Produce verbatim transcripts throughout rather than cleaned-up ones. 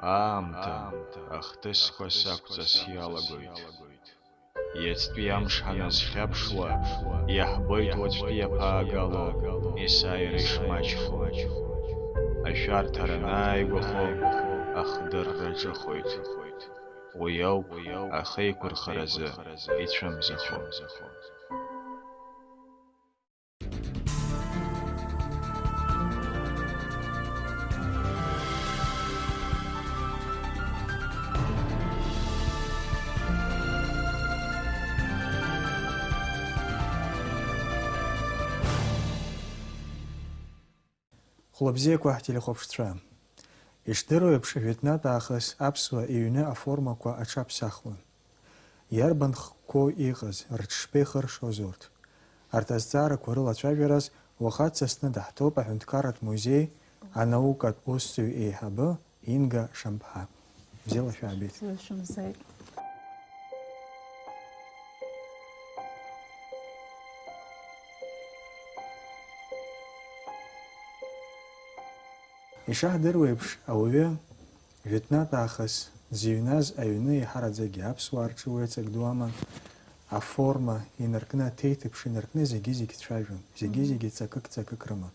Аамҭа ахҭысқәа сақәҵас иалагоит. Иацтәи амш ҳаназхьаԥшуа, иаҳбоит уаҵәтәи аԥаагало есааира ишмаҷхо. Ашәарҭара анааигәахо, ахдырра ҿыхоит. Уи ауп ахеиқәырхаразы ицәымзахо. Хәлабзиақәа ҳтелехәаԥшцәа. Ишдыру еиԥш, жәытәнатә аахыс аԥсуа иҩны аформақәа аҽаԥсахуан. Иарбан хкқәоу иҟаз, рыҽшԥеихыршоз урҭ? Арҭ азҵаарақәа рылацәажәараз уаха дсасны даҳҭоуп аҳәынҭқарратә музеи анаукатә усзуҩ еиҳабы Инга Шамԥҳа. Бзиала шәаабеит. Бзиала шәымзааит. Ишаҳдыруеиԥш, ауаҩы жәытәнатә аахыс дзыҩназ аҩны еиҳараӡакгьы аԥсуаа рҿы уи ацак ду аман. Аформа инаркны, аҭеиҭыԥш инаркны зегьы-зегь цәажәон, зегьы-зегьы ҵакык-ҵакык рыман.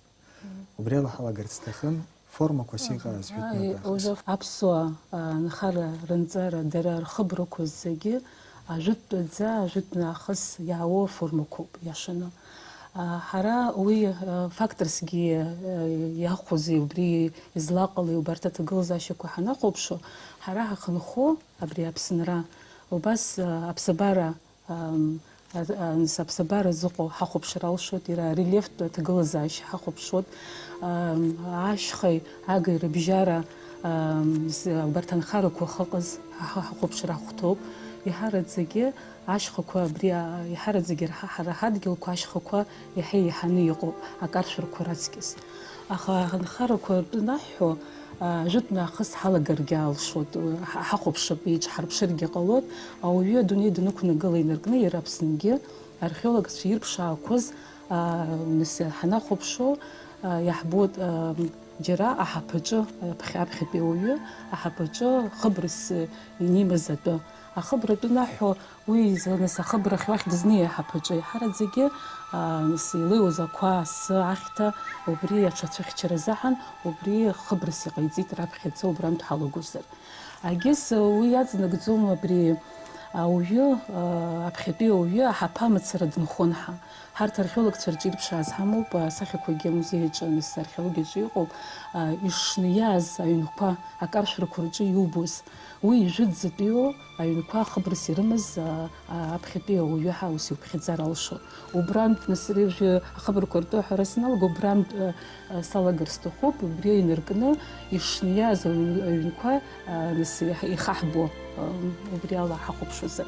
Убри ала ҳалагарц сҭахын, формақәас иҟаз жәытәнатә аахыс. Аԥсуаа, а, нхара рынҵара, дара рхыбрақәа зегьы ажәытәтәаӡа, ажәытәнахыс иаауа формақәоуп, иашаны. А, ҳара уи, а, факторсгьы, а, иахәозеи, убри излаҟалеи, убарҭ аҭагылазаашьақәа ҳанахәаԥшуа, ҳара ҳахынҳәуа абри Аԥсынра, убас, а, аԥсабара, ам, а, а, нас аԥсабара зыҟоу ҳахәаԥшыр алшоит, иара арельефтә аҭагылазаашьа ҳахәаԥшуеит, ам, ашьхеи агеи рыбжьара, ам, з-, убарҭ анхарақәа ахьыҟаз ҳа-, ҳахәаԥшыр ахәҭоуп. Иаҳараӡагьы ашьхақәа абри, а, иаҳараӡагьы рҳа-, ҳара ҳадгьылқәа ашьхақәа иаҳа еиҳаны иҟоуп, акаршәрақәа раҵкьыс. Аха анхарақәа ртәы анаҳҳәо, а, жәытәнахыс ҳалагаргьы алшоит, ҳа-, ҳахәаԥшып, еиҿҳарԥшыргьы ҟалоит, ауаҩы адунеи данықәнагыла инаркны иара Аԥсынгьы археологцәа ирԥшаақәаз, а, нас ҳанахәаԥшуа, а, иаҳбоит, а, џьара аҳаԥаҿы, аԥхьа-, аԥхьатәи ауаҩы аҳаԥаҿы хыбрас инимаз атәы. Ахыбра атәы анаҳҳәо, уи изы, нас, ахыбрахь уахь дызнеи аҳаԥаҿы, еиҳараӡагьы, а, нас, илеиуаз ақәа, асы, ахьҭа, убри аҽацәыхьчара азыҳәан, убри хыбрас иҟаиҵеит раԥхьаӡа убрантә ҳалагозар. Егьыс, уи иаҵанакӡом абри ауаҩы, а, аԥхьатәи ауаҩы аҳаԥы амацара дынхон ҳәа. Ҳарҭ археологцәа рҿы ирԥшааз ҳамоуп, асахьақәагьы амузеи аҿы, нас, археологиаҿы иҟоуп, а, ишшны иааз аҩнқәа, акаршәрақәа рҿы иубоз. Уи ижәытәӡатәиу аҩнқәа ахыбрас ирымаз, а, а, аԥхьатәи ауаҩы ҳәа ус иуԥхьаӡар алшоит. Убрантә, нас, рыжәҩа ахыбрақәа ртәы аҳәара саналга, убрантә, а, а, салагар сҭахуп, убри инаркны ишшны иааз аҩ-, аҩнқәа, а, нас, иҳ-, ихаҳбо, а, убри ала ҳахәаԥшуазар.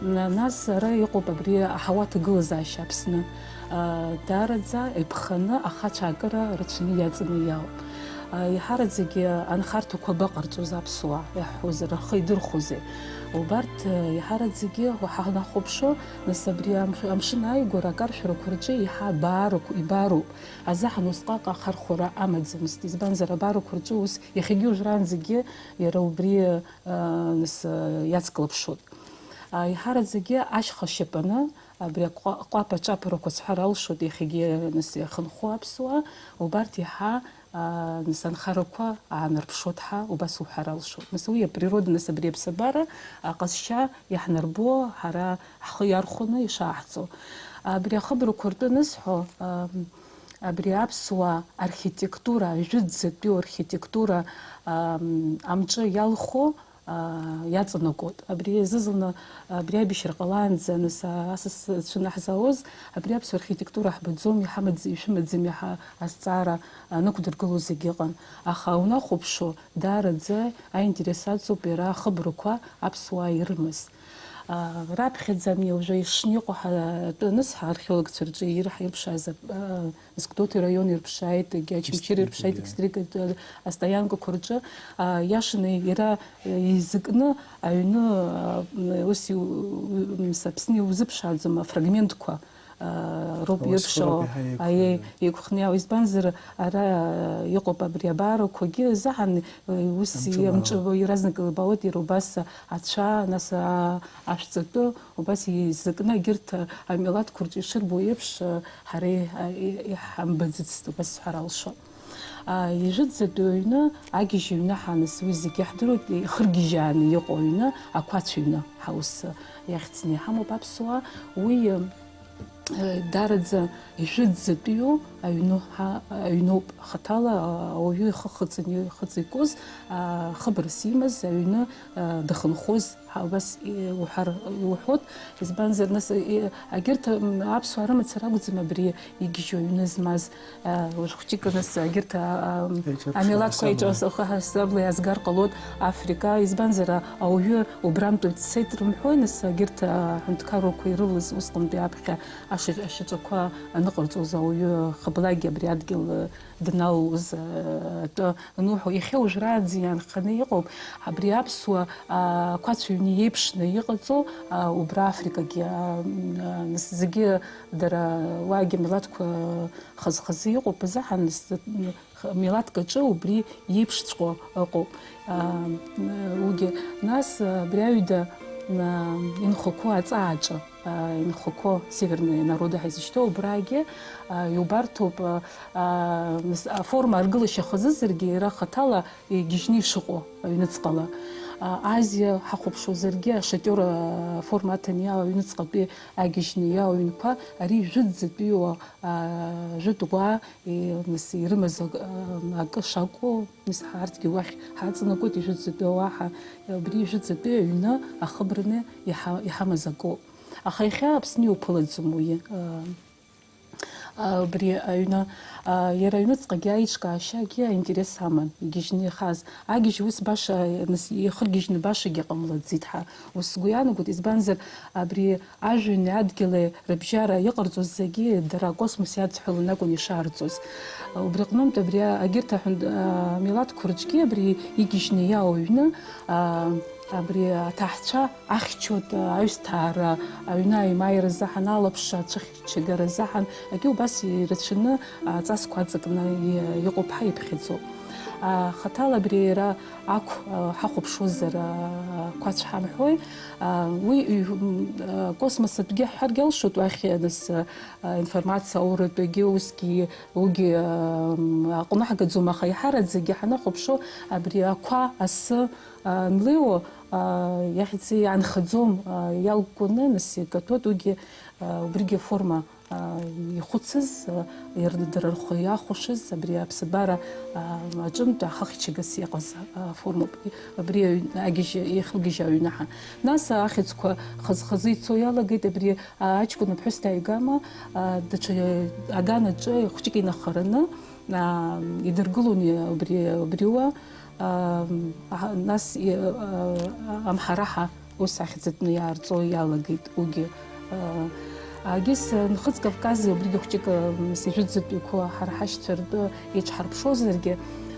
На-, нас ара иҟоуп абри аҳауа аҭагылазаашьа Аԥсны. А, даараӡа иԥханы ахацәа акыра рацәаны иаҵаны иаауп. А, еиҳараӡагьы анхарҭақәа абаҟарҵоз аԥсуаа, иаҳҳәозар, рхы идырхәозеи? Убарҭ, а, еиҳараӡагьы уаҳа ҳанахәаԥшуа, нас абри амш-, амшын ааигәара акаршәрақәа рҿы еиҳа абаарақә-, ибаароуп. Азаҳан усҟак ахархәара амаӡамызт, избанзар, абаарақәа рҿы ус иахьагьы уажәраанӡагьы иара убри, а, нас, а, иацклаԥшуан. А, еиҳараӡагьы ашьха шьапаны абри аҟәа-, аҟәаԥа-ҿаԥарақәа сҳәар алшоит, иахьагьы, нас, иахьынхо аԥсуаа, убарҭ иаҳа, а, нас, анхарақәа аанарԥшуеит ҳәа убас уҳәар алшоит. Нас, уи априрода, нас, абри аԥсабара аҟазшьа иаҳнарбо, ҳара ҳхы иархәаны ишааҳҵо. Абри ахыбрақәа ртәы анысҳәо, а, абри аԥсуа архитектура, ажәытәӡатәиу архитектура, а, амҿы иалху, а, иаҵанакуеит. Абри азыӡырҩны, абри аибашьра ҟалаанӡа, нас, а, асас цәынаҳзаауаз, абри аԥсуа архитектура ҳбаӡом, иҳамаӡ-, ишәымаӡами ҳәа азҵаара анықәдыргылоз зегьы ыҟан. Аха унахәаԥшуа, даараӡа аинтерес аҵоуп иара ахыбрақәа аԥсуаа ирымаз. А, раԥхьаӡа ами уажәы ишшны иҟоу ҳа-, атәы анысҳәа, археологцәа рҿы ирҳа-, ирԥшааз ап-, а, Нас Гәдоуҭа ираион ирԥшааит, егьи Очамчыра ирԥшааит, Истрик, Истрик, э, астоианкақәа рҿы, а, иашаны иара, э, еизакны аҩны, а, м, ус иу-, м, Аԥсны иузыԥшааӡом афрагментқәа, роуп ирԥшаау, еиқәхны иаау, избанзар, ара иҟоуп абри абаарақәагьы заҳан, ус амҿы иазнакыла ибауеит, иара убас ацәа, нас ашәҵатәы, убас еизакны егьырҭ амилаҭқәа рҿы ишырбо еиԥш, ҳара иҳамбаӡацт, убас сҳәар алшоит. Ижәытәӡатәи аҩны, агьежь аҩны ҳаныс, уи зегьы иаҳдыруеит, ихыргьежьааны иҟоу аҩны, ақәацә ҩны ҳаус иахьӡны иҳамоуп аԥсуаа, уи даараӡа ижәытәӡатәиу аҩны ҳа-, аҩноуп, хаҭала ауаҩы ихы хыҵын-, ихыҵ икуз, хыбрас имаз аҩны дахынхоз, ҳа-, убас и-, уҳәар, иуҳәоит, избанзар, нас, и-, агьырҭ, м, аԥсуаа рымацара акәӡам абри игьежьу аҩны змаз, а, уажә хәҷык, нас, агьырҭ, а, а, амилаҭқәа еиҿасахы ҳасабла иаазгар ҟалоит Африка, избанзар, а-, ауаҩы убрантәи дцеит рымҳәои, нас, агьырҭ, а, аҳәынҭқаррақәа ирылаз усҟантәи аԥхьа ашьаҿ-, ашьаҿақәа аныҟарҵоз ауаҩы хыблагьы абри адгьыл, а, дналалоз, а, атәы ануҳәо, иахьа уажәраанӡа иаанханы иҟоуп. Абри аԥсуа, а, қәацә ҩны иеиԥшны иҟаҵоу, а, убра Африкагьы, а, м, а, нас зегьы дара уаагьы милаҭқәа хаз-хазы иҟоуп, азыҳәан нас, х-, милаҭк аҿы убри иеиԥшҵәҟьоу ыҟоуп. А, м, уигьы, нас, а, абри аҩада, м, а, инхақәоу аҵааҿы, а, инхақәоу северные народы ҳәа изышьҭоу убрагьы, а, иубарҭоуп, а, а, нас аформа аргылашьа хазызаргьы, иара хаҭала игьежьны ишыҟоу аҩныҵҟала. А, Азиа ҳахәаԥшуазаргьы, ашатиор, а, форма аҭаны иаау аҩныҵҟатәи агьежьны иаау аҩнқәа, ари жәытәӡатәиу, а, жәытә уаа, и-, нас ирымаз ак-, а, акы шакәу, нас ҳарҭгьы уахь ҳаҵанакуеит, ижәытәӡатәи ауаа ҳа-, убри ижәытәӡатәи аҩны ахыбраны иҳа-, иҳамаз акоуп. Аха иахьа Аԥсны иуԥылаӡом уи, а, а, убри аҩны, а, иара аҩныҵҟагьы аиҿкаашьагьы аинтерес аман, игьежьны ихаз. Агьежь ус баша, нас, ихыргьежьны башагьы ҟамлаӡеит ҳәа ус сгәы иаанагоит, избанзар, абри ажәҩани адгьыли рыбжьара иҟарҵоз зегьы дара акосмос иадҳәаланы акәын ишаарҵоз. Убри аҟнынтә абри агьырҭ аҳәын-, а, милаҭқәа рҿгьы абри игьежьны иаау аҩны, а, абри аҭаҳцәа ахьчоит, аҩсҭаара, аҩны аимааира азыҳәан, алаԥш ацәыхьчагара азыҳәан, акгьы убас ирацәаны аҵасқәа аҵакны и-, иҟоуп ҳәа иԥхьаӡоуп. А, хаҭала абри иара ақә, а, ҳахәаԥшуазар, а, ақәацә ҳамҳәои, а, уи, м, а, космос атәгьы ҳҳәаргьы алшоит, уахь, нас, а, информациа ауратәгьы, усгьы, уигьы, а, м, аҟны ҳгаӡом, аха иҳараӡагьы ҳанахәаԥшуа, абри ақәа асы, а, анлеиуа, а, иахьӡ-, иаанхаӡом, а, иалкәкәаны, нас, икаҭәоит, уигьы, а, убригьы аформа, а, ихәыцыз, а, иар-, дара рхы иахәашаз, абри аԥсабара, а, аҿынтә ахыхьчагас иҟаз, а, формоуп. Абри аҩ-, агьежь-, ихыргьежьы аҩны ҳәа. Нас ахьӡқәа хаз-хазы ицо иалагеит, абри, а, аҷкәын аԥҳәыс дааигама, а, даҽа аганаҿы хәҷык инахараны, а, идыргылон убри, убриуа, а, а, нас, и-, а, амҳараҳа ус ахьӡатәны иаарҵо иалагеит уигьы. А, агьыс Нхыҵ Кавкази убригьы хәҷык, а, сижәытәӡатәиқәа ҳара ҳашьцәа ртәы еиҿҳарԥшозаргьы,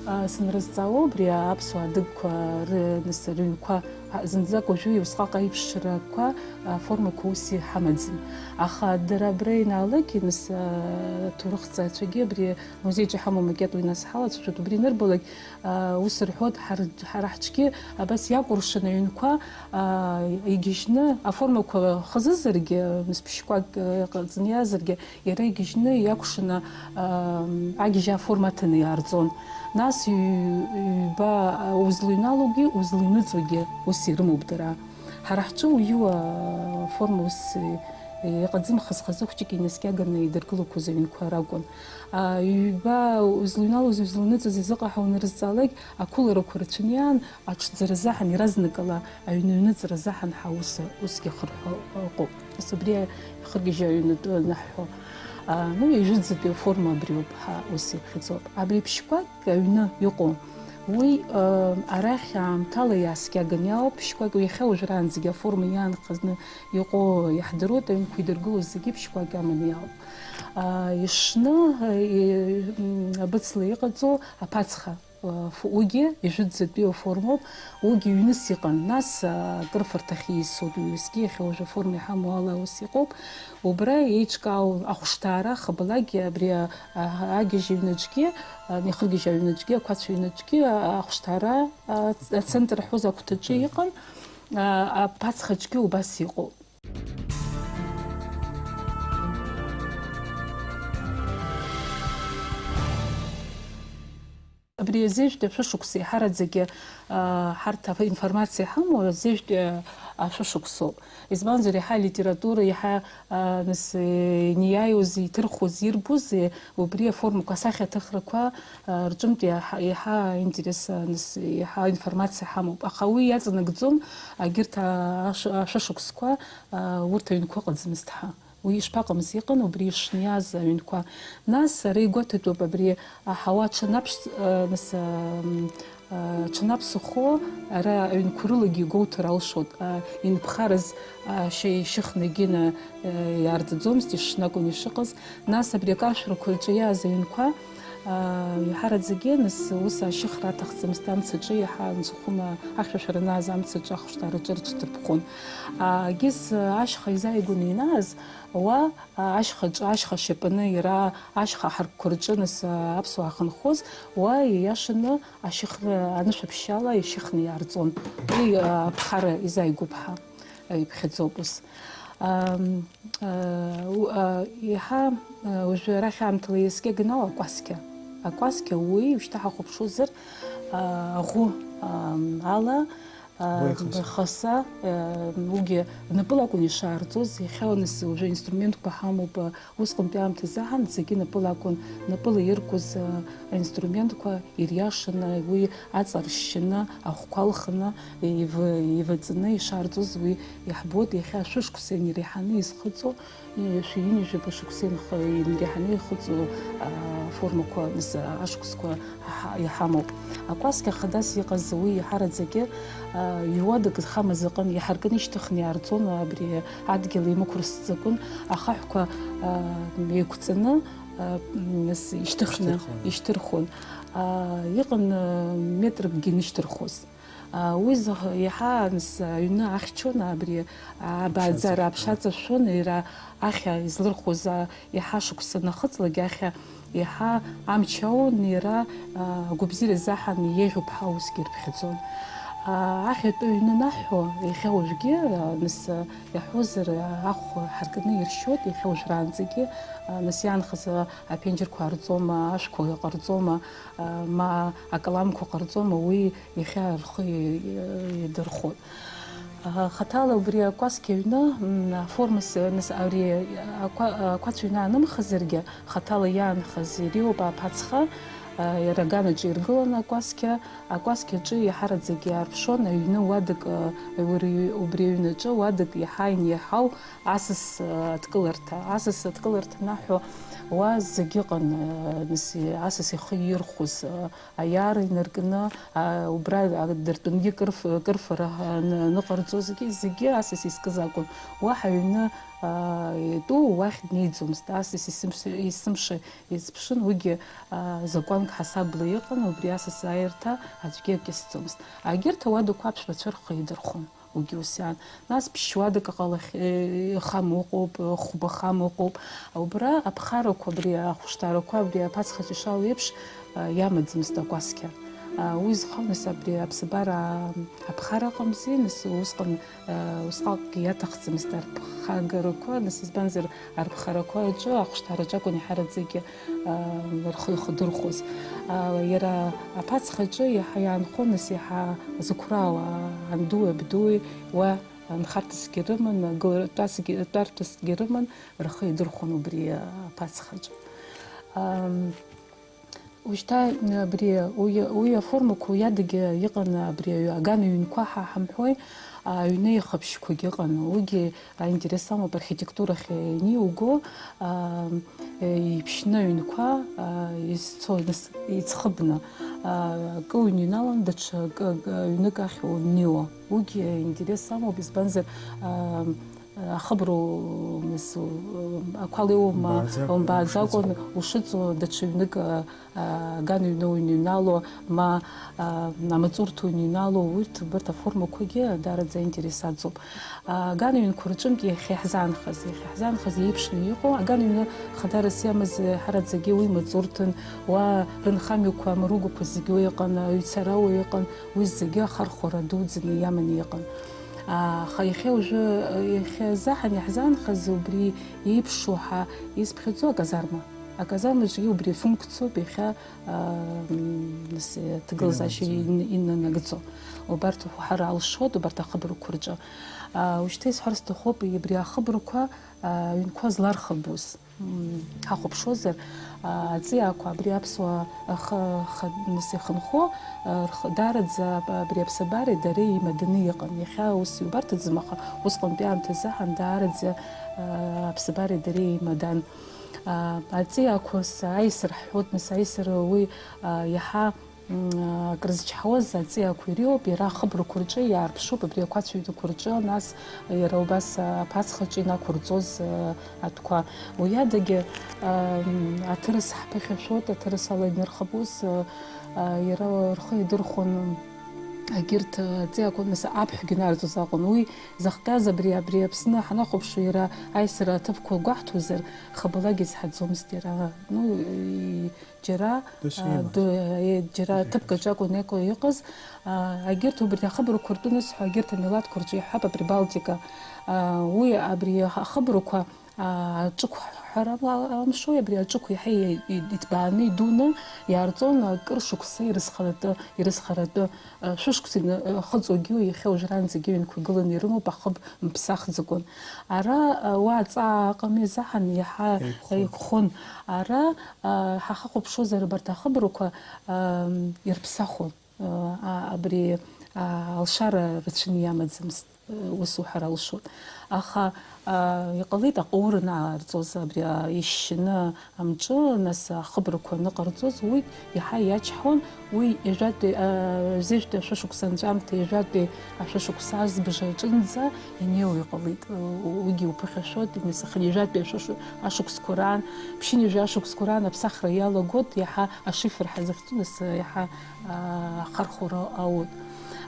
а, сынрызҵаауа убри аԥсуа адыгқәа ры-, нас рыҩнқәа, а, зынӡак уажәы усҟак аиԥшрақәа, аформақәа ус иҳамаӡам. Аха дара абра ианаалак, нас, а, аҭоурыхҭҵааҩцәагьы абри Музеиҿы иҳамоу амакет уи нас ҳалацәажәоит, убри анырбалак, аа, ус рҳәоит, ҳар-, ҳара ҳҿгьы абас иакәыршан аҩнқәа, аа, игьежьны аформақәа хазызаргьы, нас ԥшьқәак, э, ҟаҵаны иаазаргьы, иара игьежьны иакәшаны, аа, агьежь аформа аҭаны иаарҵон. Нас ҩ-, ҩба узлыҩналогьы, узлыҩныҵуагьы ус ирымоуп дара. Ҳара ҳҿы уаҩы аформа ус, э, иҟаӡам, хаз-хазы хәҷык инаскьаганы идыргылақәоз аҩнқәа ракәын. А, ҩба узлыҩналоз, узлыҩныҵыз изыҟаҳау анырзҵаалак, ақәыларақәа рацәаны иаан, аҽӡара заҳан, иаразнакала аҩны аҩныҵра заҳан ҳәа ус, усгьы ахырҳәо ыҟоуп. Ас убри ахыргьежьы аҩнатәы анаҳҳәо, а, ну, ижәытәӡатәи аформа абриоуп ҳәа ус иԥхьаӡоуп. Абри ԥшьқәак аҩны иҟоу, уи, а, арахь аамҭала иааскьаганы иаауп, ԥшьқәак иахьа уажәраанӡагьы аформа иаанхазны иҟоу иаҳдыруеит, аҩнқәа идыргылоз зегьы ԥшьқәак аманы иаауп. А, ишны, а, и-, м, абыцла иҟаҵоу аԥацха. Уигьы ижәытәӡатәи аформоуп, уигьы ҩныс иҟан, нас акрыфарҭахь ииасуеит, уи усгьы иахьа уажәы аформа иҳамоу ала ус иҟоуп. Убра еиҿкаау ахәшҭаара хабалакгьы абри агьежь аҩнаҿгьы, ихыргьежь аҩнаҿгьы, ақәацә аҩнаҿгьы ахәшҭаара ацентр ҳәоз агәҭаҿы иҟан, аԥацхаҿгьы убас иҟоуп. Абри азежәтәи ашәышықәса еиҳараӡагьы, аа, ҳарҭ информациа иҳамоу азежәтәи ашәышықәсоуп. Избанзар, иаҳа алитература, иаҳа, аа, нас, иниааиуаз, иҭырхуаз, ирбоз, убри аформақәа, асахьаҭыхрақәа, аа, рҿынтә иаҳа, иаҳа интерес, аа, нас, иаҳа информациа ҳамоуп. Аха уи иаҵанакӡом агьырҭ, аа, аш-, ашәышықәсқәа, аа, урҭ аҩнқәа ыҟаӡамызт ҳәа. Уи ишԥаҟамыз, иҟан убри ишниаз аҩнқәа. Нас ара игәаҭатәуп абри аҳауа аҽанаԥш-, нас, аҽанаԥсахо ара аҩнқәа рылагьы игәоуҭар алшоит. Инԥхараз ашьа ишьыхны егьины иаарҵаӡомызт, ишнакәын ишыҟаз. Нас абри акаршәрақәа рҿы иааз аҩнқәа, еиҳараӡагьы, нас, ус ашьыхра аҭахӡамызт, амцаҿы иаҳа анцәахәы ахьшәашәара анааз амцаҿы ахәшҭаараҿы рыҽдырԥхон. Егьыс ашьха изааигәаны инааз, уа, ашьхаҿы, ашьха шьапаны иара, ашьха ҳаркқәа рҿы, нас, аԥсуаа ахьынхоз, уа ииашаны ашьыхра, анышә аԥшьала ишьыхны иаарҵон. Уи, аԥхара изааигәоуп ҳәа иԥхьаӡоуп ус. Ам, а, у-, а, еиҳа, а, уажәы арахь аамҭала иаскьаганы ала акәасқьа. Акәасқьа уи, ушьҭа ҳахәаԥшуазар, а, аӷәы, ам, ала, а, Уи ихыз. Хаса, а, уигьы напыла акәын ишаарҵоз, иахьа нас уажәы инструментқәа ҳамоуп, а, усҟантәи аамҭазы аҳан зегьы напыла акәын, напыла иркуаз, а, аинструментқәа ириашаны, уи аҵа ршьшьаны, ахәқәа алхны, ив-, иваҵаны ишаарҵоз уи иаҳбоит, иахьа шәышықәса иреиҳаны изхыҵуа, шәи ҩынҩажәаба шықәса инх-, иреиҳаны ихыҵуа, а, формақәа, нас, ашықәсқәа ҳа-, иҳамоуп. Акәасқьа хадас иҟаз уи иаҳараӡагьы, а, ҩуадак зхамыз ыҟан, иҳаркны ишьҭыхны иаарҵон, абри адгьыл еимықәырсӡакәын, ахаҳәқәа, а, еиқәҵаны, а, нас ишьҭыхны Ишьҭырхуан. ишьҭырхуан. А, иҟан, а, метракгьы инышьҭырхуаз. А, уи зых-, иаҳа, нас, аҩны ахьчон, абри, а, абааӡара Аԥшаҵашәон. аԥшаҵашәон, иара ахьа излырхуаз, а, иаҳа шықәса нахыҵлак, иахьа иаҳа амч аун, иара, а, агәабзиара заҳан иеиӷьуп ҳәа усгьы ирԥхьаӡон. А, ахьатәы аҩны наҳҳәо, иахьа уажәгьы, а, нас, а, иаҳҳәозар, а, ахә ҳаркны иршьоит, иахьа уажәраанӡагьы, а, нас иаанхаз, а, аԥенџьырқәа аарҵома, ашәқәа ҟарҵома, а, ма акаламқәа ҟарҵома, уи иахьа рхы и-, и-, идырхәоит. А, хаҭала убри акәасқьа аҩны, м, аформа с-, нас, ари ақәа-, ақәацә ҩны анымхазаргьы, хаҭала иаанхаз иреиуоуп аԥацха, а, иара аганаҿы иргыланы акәасқьа, акәасқьа аҿы иаҳараӡак иаарԥшуан аҩны уадак, а, ури-, убри аҩнаҿы уадак иаҳа иниаҳау асас, а, адкыларҭа. Асас адкыларҭа анаҳәо уа зегь ыҟан, а, нас, асас ихы ирхәыз, а, аиаара инаркны, а, убра, а, дыртәынгьы кырф-, кырфара, а, ны-, ныҟарҵозгьы, зегьы асас изкыз акәын. Уаҳа аҩны, а, итәу уахь днеиӡомызт, асас есымш-, есымша изԥшын, уигьы, а, закәанк ҳасабла иҟан, убри асас аирҭа аӡәгьы акьысӡомызт. Агьырҭ ауадақәа аԥшәмацәа рхы идырхәон. Уигьы ус иан. Нас ԥшьуадак аҟалахь, э, хам ыҟоуп, э, хәба хам ыҟоуп. Убра аԥхарақәа, абри ахәышҭаарақәа, абри аԥацхаҿ ишалоу еиԥш, э, иамаӡамызт акәасқьа. Э, уи зхаау, нас, абри аԥсабара, а, аԥхара ыҟамзи, нас, усҟан, э, усҟакгьы иаҭахӡамызт арԥхагарақәа, нас, избанзар, арԥхарақәа аҿы, ахәышҭаараҿы акәын иҳараӡакгьы, а, рхы ихадырхәоз. А, иара аԥацхаҿы иаҳа иаанхон, нас, иаҳа зықәраауа, андуи абдуи уа нхарҭасгьы рыман, гылатәасгьы, тәарҭасгьы рыман, рхы идырхәон убри аԥацхаҿы. Ам, ушьҭа абри, уи, уи аформақәа уиадагьы иҟан, абри аҩ-, аган ҩнқәа ҳа ҳамҳәои, аҩны ихыԥшьқәагьы ыҟан. Уигьы аинтерес амоуп, архитектурахь иниуго, а, иԥшьны аҩнқәа, а, изцо, нас, иӡхыбны, а, акы уныҩналан, даҽа акы, акы, ҩнык ахь униуа. Уигьы аинтерес амоуп, избанзар, а, Ахыброу, нас, ақәала иоума, умбааӡакәа, умбааӡакәа ушыҵоу, ушыҵоу даҽа ҩнык, а, аганҩны уныҩнало, ма, а, амаҵурҭа уныҩнало, урҭ, убарҭ аформақәагьы даараӡа аинтерес аҵоуп. Аганҩнқәа рҿынтә иахьа иаҳзаанхаз, иахьа иаҳзаанхаз еиԥшны иҟоу, аганҩны хадарас иамаз ҳараӡагьы уи маҵурҭан, уа рынхамҩақәа, амаругақәа зегьы уа иҟан, аҩцарауа иҟан, уи зегьы ахархәара дуӡӡаны иаманы иҟан. Аха иахьа уажәы, иахьа заҳан иаҳзаанхаз убри еиԥшу ҳәа изԥхьаӡо аказарма. Аказармаҿгьы убри афункциоуп иахьа, м, нас, аҭагылазаашьа ин-, инанагӡо. Убарҭ уҳәар алшоит, убарҭ ахыбрақәа рҿы. А, ушьҭа исҳәар сҭахуп, абри ахыбрақәа, а, аҩнқәа злархыбуз. М, ҳахәаԥшуазар, а, аҵиаақәа абри аԥсуаа ахы-, ха-, нас ихынҳәуа, а, рх-, даараӡа аб-, абри аԥсабареи дареи еимаданы иҟан. Иахьа ус иубарҭаӡам, аха усҟантәи аамҭазы аҳан даараӡа, а, аԥсабареи дареи еимадан. А, аҵиаақәа с-, аисыр ҳҳәоит, нас аисыр уи, а, иаҳа М, акрызчҳауаз аҵиаақәа иреиуоуп, иара ахыбрақәа рҿы иаарԥшуп, абри ақәацә ҩнқәа рҿы, нас иара убас аԥацхаҿы инақәырҵоз, а, атәқәа. Уи адагьы, ам, аҭырас ҳԥыхьашәоит, аҭырас ала инырхыԥоз, а, а, иара рхы иадырхәон, егьырҭ аҵиаақәа, нас аԥҳәгьы нарҵоз акәын. Уи захҟьаз абри, абри Аԥсны ҳанахәаԥшуа, иара аисра аҭыԥқәа гәаҳҭозар, хабалагьы изҳаӡомызт иара. Ну, и-, Џьара, Досу а, имаз. Ду-, е, џьара Досу ҭыԥк имаз. Аҿы акәын иҟо-, иҟаз. А, егьырҭ убри ахыбрақәа ртәы анысҳәа, егьырҭ амилаҭқәа рҿы иаҳҳәап, Априбалтика. А, уи абри ахыбрақәа, а, аҿықә ҳәара ала-, аламшои, абри аҿықә иаҳа и-, и-, иҭбааны идуны иаарҵон, акыр шықәса ирызхаратәы, ирызхаратәы, а, шәышықәса ины-, ахыҵуагьы иахьа уажәраанӡагьы ҩнқәа гыланы ирымоуп, ахыб мԥсахӡакәан. Ара, а, уа аҵаа ыҟами азыҳәан иаҳа еиқәхон. Еиқәхон. Ара, а, ҳахьахәаԥшуазар, абарҭ ахыбрақәа, ам, ирԥсахуан. А, а, абри, а, алшара рацәаны иамаӡамызт, а, ус уҳәар алшоит. Аха, а, иҟалеит аҟаур анаарҵоз, абри, а, ишьшьаны амҿы, нас ахыбрақәа аныҟарҵоз, уи иаҳа иачҳауан, уи ҩажәатәи, а, ҩажәижәтәи ашәышықәса анҵәамҭа, ҩажәатәи ашәышықәса азбжа аҿынӡа инеиуа иҟалеит. Уигьы уԥыхьашәоит, нас ахынҩажәатәи ашәышықәсқәа раан, ԥшьынҩажәа ашықәсқәа раан аԥсахра иалагоит, иаҳа ашифр ҳазыхьӡу, нас иаҳа, а, ахархәара ауеит.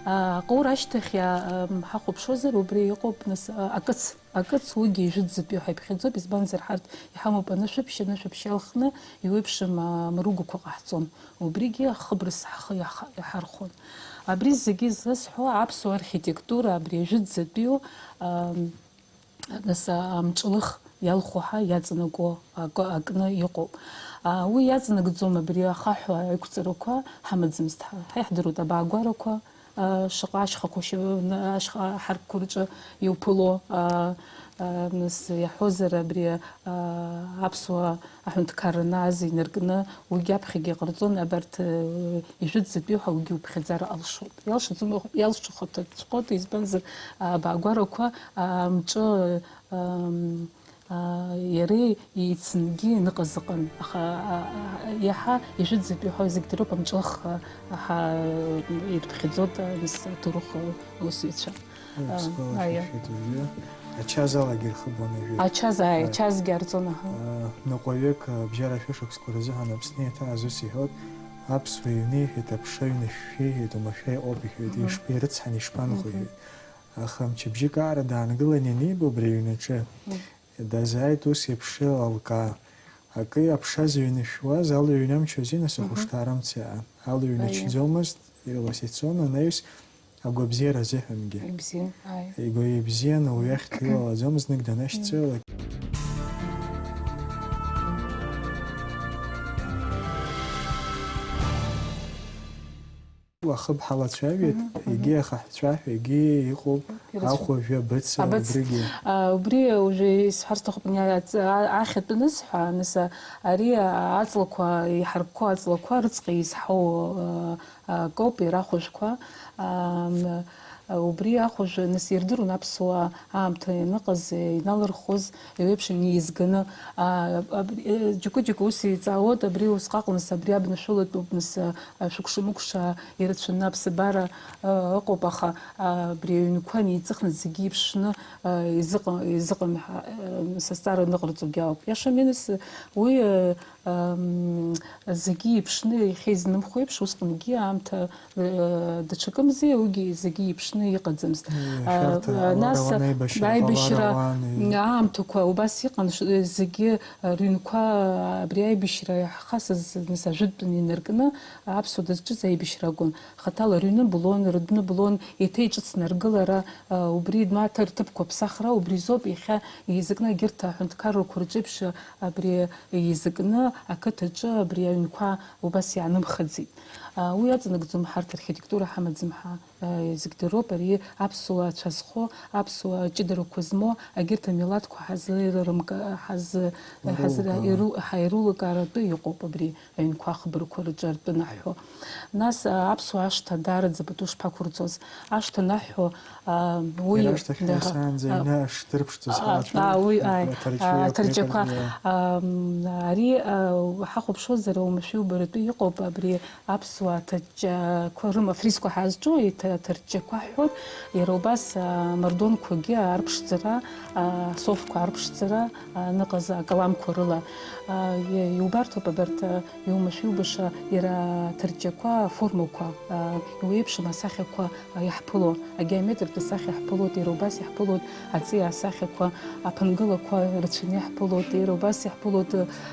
А, аҟаур ашьҭахь иа-, ам, ҳахәаԥшуазар, убри иҟоуп, нас, а, акыц. Акыц уигьы ижәытәӡатәи ҳәа иԥхьаӡоуп, избанзар, ҳарҭ иҳамоуп анышәаԥшь, анышәаԥшь иалхны, иуеиԥшым, а, амаругақәа ҟаҳҵон. Убригьы ахыбрас ҳхы иаха-, иаҳархәон. Абри зегьы зысҳәо аԥсуа архитектура, абри ажәытәӡатәиу, ам, нас, а, амҿылых иалху ҳәа иаҵанакуа акы, акны иҟоуп. А, уи иаҵанакӡом абри ахаҳә аиқәҵарақәа ҳамаӡамызт ҳәа. Ҳа иаҳдыруеит абаагәарақәа, а, шаҟа ашьхақәа шьа-, ашьха аҳаркқәа рҿы иуԥыло, а, а, нас иаҳәозар, абри, а, аԥсуа аҳәынҭқарра азы инаркны, уигьы аԥхьагьы иҟарҵон, абарҭ, э, ижәытәӡатәи ҳәа уигьы уԥхьаӡар алшоит. Иалшаӡом, иалшахәҭаҵәҟьоит, избанзар, абаагәарақәа, а, амҿы, ам, а, иареи еицынгьы иныҟаз ыҟан, аха, а, а, иаҳа ижәытәӡатәи ҳәа зегь дыруп, амҿылых, а, ҳа-, ирыԥхьаӡоит, а, нас аҭоурых, а, усзуҩцәа. Ус, а, сгәалашәахьеит уажәы. Ачазалагьы ирхыбуан ажәеит. Ачаз, ааи, ааи, ачазгьы арҵон, аҳа. А, ныҟәаҩык, а, абжьара шәышықәсқәа рзыҳәан Аԥсны иаҭааз ус иҳәоит, аԥсуа иҩны, иҳәеит, аԥша ҩнышәшәа, иҳәеит, оумашәа иҟоуп, иҳәеит, мгм, ишԥа-, ирыцҳан, ишԥаныхо, мгм, иҳәеит. Аха мчыбжьык аара даангылан ианиба убри аҩнаҿы, мгм, дазааит ус еиԥш алкаа. Акы аԥша зыҩнышәуаз алҩа иҩнамчузеи, нас, мгм, ахәышҭаара мцеиаан. Алҩа, аиеи, иҩначӡомызт, ирыласицон анаҩс агәабзиара азыҳәангьы. Ибзиан, ааи. Игәы ибзиан, ауаҩы ахьҭа илалаӡомызт, знык данашьцылалак. Ахыб ҳалацәажәеит, мгм, мгм, егьи ахаҳәцәа ҳәа, егьи иҟоуп, ирацәа-, ахәажәа, абыца, абыц-, убригьы. А, убри уажәы исҳәар сҭахуп, ани аҵ-, а-, ахьатә анысҳәа, нас, а, ари, а, аҵлақәа, иҳаркқәо аҵлақәа рыцҟа изҳау, а, а, акоуп, иара ахәажәқәа. Ам, Убри ахәажәы, нас, ирдыруан аԥсуаа аамҭа ианыҟаз, иналырхуаз, еиуеиԥшын иеизганы. А, абри, э, џьоукы-џьоукы ус еиҵаауеит, абри усҟак, нас, абри абнашәылатәуп, нас, а, шәыкәша-мыкәша ирацәаны аԥсабара, а, ыҟоуп, аха, а, абри аҩнқәа неиҵыхны зегьы иԥшны, а, изыҟам, изыҟам, а, э, са сҵара ныҟарҵогьы ауп. Иашами, нас, уи, э, Ам, зегьы иԥшны иахьеизнымхо еиԥш, усҟангьы аамҭа, э, даҽакымзи, уигьы зегьы иԥшны иҟаӡамызт. Мм, А, шәарҭ а, нас аларауан аибашьра, аибашьра аларауан, и- аамҭақәа убас иҟан, ш-, зегьы, а, рыҩнқәа абри аибашьра иаҳхасыз, нас, ажәытәтәаны инаркны, аԥсуа дызҿыз аибашьра акәын. Хаҭала рыҩны блон, рыдәны блон, еиҭа иҿыцны аргылара, а, убри, маҭа рҭыԥқәа ԥсахра, убри азоуп иахьа еизакны егьырҭ аҳәынҭқаррақәа рҿеиԥш, абри еизакны ақыҭаҿы абри аҩнқәа убас иаанымхаӡеит. А, уи аҵанакӡом ҳарҭ архитектура ҳамаӡам ҳәа, а, зегь дыроуп, ари аԥсуа ацәа зхо, аԥсуа ҷыдарақәа змоу, егьырҭ амилаҭқәа ҳазлеилырымга-, ҳаз-, ҳаз-, Ирулкаара. Иру-, ҳаирулакааратәы иҟоуп абри аҩнқәа ахыбрақәа рҿы артәы наҳәо. Нас, а, аԥсуа ашҭа даараӡа пату шԥақәырҵоз? Ашҭа наҳәо, а, уи, Иара ашьҭахь да, ҳаиасаанӡа а, аҩны ашҭырԥшӡа а, зҳалацәажәоз а, уи, ааи, аҭарчеиақәа, а, аҭарчақәа, иҟарҵо. А, м, ари, а, ҳахәаԥшуазар, оумашәа иубаратәы иҟоуп, абри аԥсуа аҭарчақәа рыма-, афризқәа ҳазҿу, иҭа-, аҭарчақәа ҳҳәоит, иара убас, а, амардонқәагьы арԥшӡара, а, асофқәа арԥшӡара, а, ныҟаз акаламқәа рыла. А, и-, иубарҭоуп абарҭ, а, иумашәа-иубаша иара аҭарчақәа аформақәа, а, иуеиԥшым асахьақәа, а, иаҳԥыло, агеометртә асахьа иаҳԥылоит, иара убас иаҳԥылоит аҵиаа асахьақәа, аԥынгылақәа рацәаны иаҳԥылоит, иара убас иаҳԥылоит,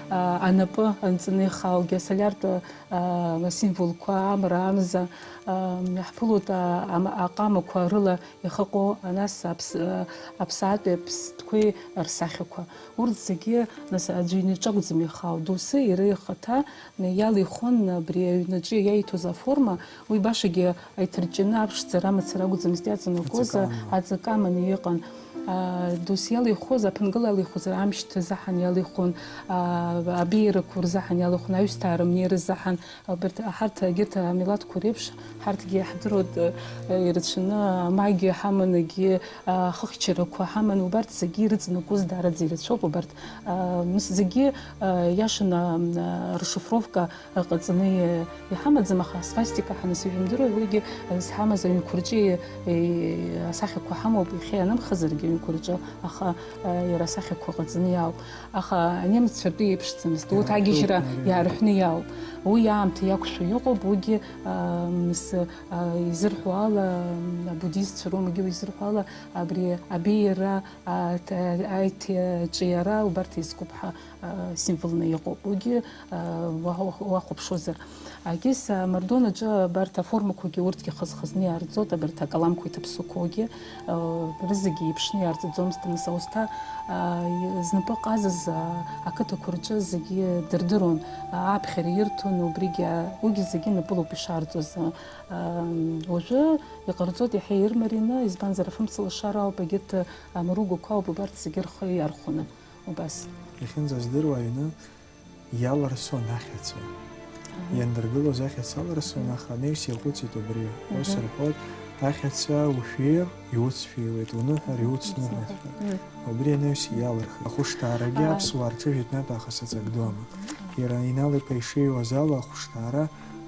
а, анапы анҵаны ихааугьы, асолиартә, а, асимволқәа, амра, амза, а, иаҳԥылоит, а, ам-, аҟамақәа рыла ихаҟо, анас аԥс-, а, аԥсаатәи аԥстәқәеи рсахьақәа. Урҭ зегьы, нас, аӡәы инаҿ акәӡам ихаау, доусы иара ихаҭа иалихуан абри аҩнаҿы иаиҭоз аформа, уи башагьы аиҭарҷҷаны аԥшӡара мацара акәӡамызт иаҵанакуаз, Аҵакы аманы. Аҵакы аманы иҟан. А, доусы иалихуаз, аԥынгыла иалихуазар, амшьҭа заҳан иалихуан, а, абеиарақәа рзаҳан иалихуан, аҩсҭаа рымнеира заҳан, Абарҭ, ҳарҭ, егьырҭ амилаҭқәа реиԥш, ҳарҭгьы иаҳдыруеит, э, ирацәаны, амагиа ҳаман, егьи, а, ахыхьчарақәа ҳаман, убарҭ зегьы ирыҵанакуаз даараӡа ирацәоуп, убарҭ, а, мс-, зегьы, а, иашаны, а, расшифровка ҟаҵаны и-, иҳамаӡам, аха асвастика ҳәа нас ижәымдыруеи, уигьы, а, зҳамаз аҩнқәа рҿы, э, асахьақәа ҳамоуп, иахьа ианымхазаргьы аҩнқәа рҿы, аха, а, иара асахьақәа ҟаҵаны иаауп. Аха анемеццәа ртәы еиԥшӡамызт. Урҭ Иаарҳәны агьежьра ауп, иара. Иаарҳәны иаауп. Уи аамҭа иақәшәо иҟоуп, уигьы, аа, мс-, аа, изырҳәо ала, абуддистцәа роумагьы уи изырҳәо ала, абри абеиара, аа, т-, аиҭаҿиара убарҭ еизкуп ҳәа, аа, символны иҟоуп. Уигьы, аа, уа-, уа-, уахәаԥшуазар. Агьыс, а, Мардон аҿы абарҭ аформақәагьы урҭгьы хаз-хазны иаарҵоит, абарҭ акаламқәа иҭаԥсуқәоугьы, а, рызегьы еиԥшны иаарҵаӡомызт, нас аусҭа, а, и-, знапы ҟазаз, а, ақыҭақәа рҿы зегьы дырдыруан, а, аԥхьара ирҭон, убригьы, а, уигьы зегьы напылоуп ишаарҵоз, а, а, уажәы иҟарҵоит иаҳа ирмарины, избанзар, афымца лашара ауп, егьырҭ, а, амаругақәа ауп, убарҭ зегьы рхы иархәаны, убас. Иахьынӡаздыруа аҩны, Иалырсон ахьаца. Аҳа. Иандыргылоз ахьаца алырсон, аха анаҩс иаҟәыҵит убри. Ус Мгм. рҳәоит, ахьаца ушәир, иуцфиуеит, уныҳәар, иуцныҳәоит ҳәа. Мм. Убри анаҩс иалырхит. Ахәышҭаарагьы Ааи. аԥсуаа рҿы жәытәнатә аахыс аҵак ду амам. Иара Инал-иԥа ишиҩуаз ала, ахәышҭаара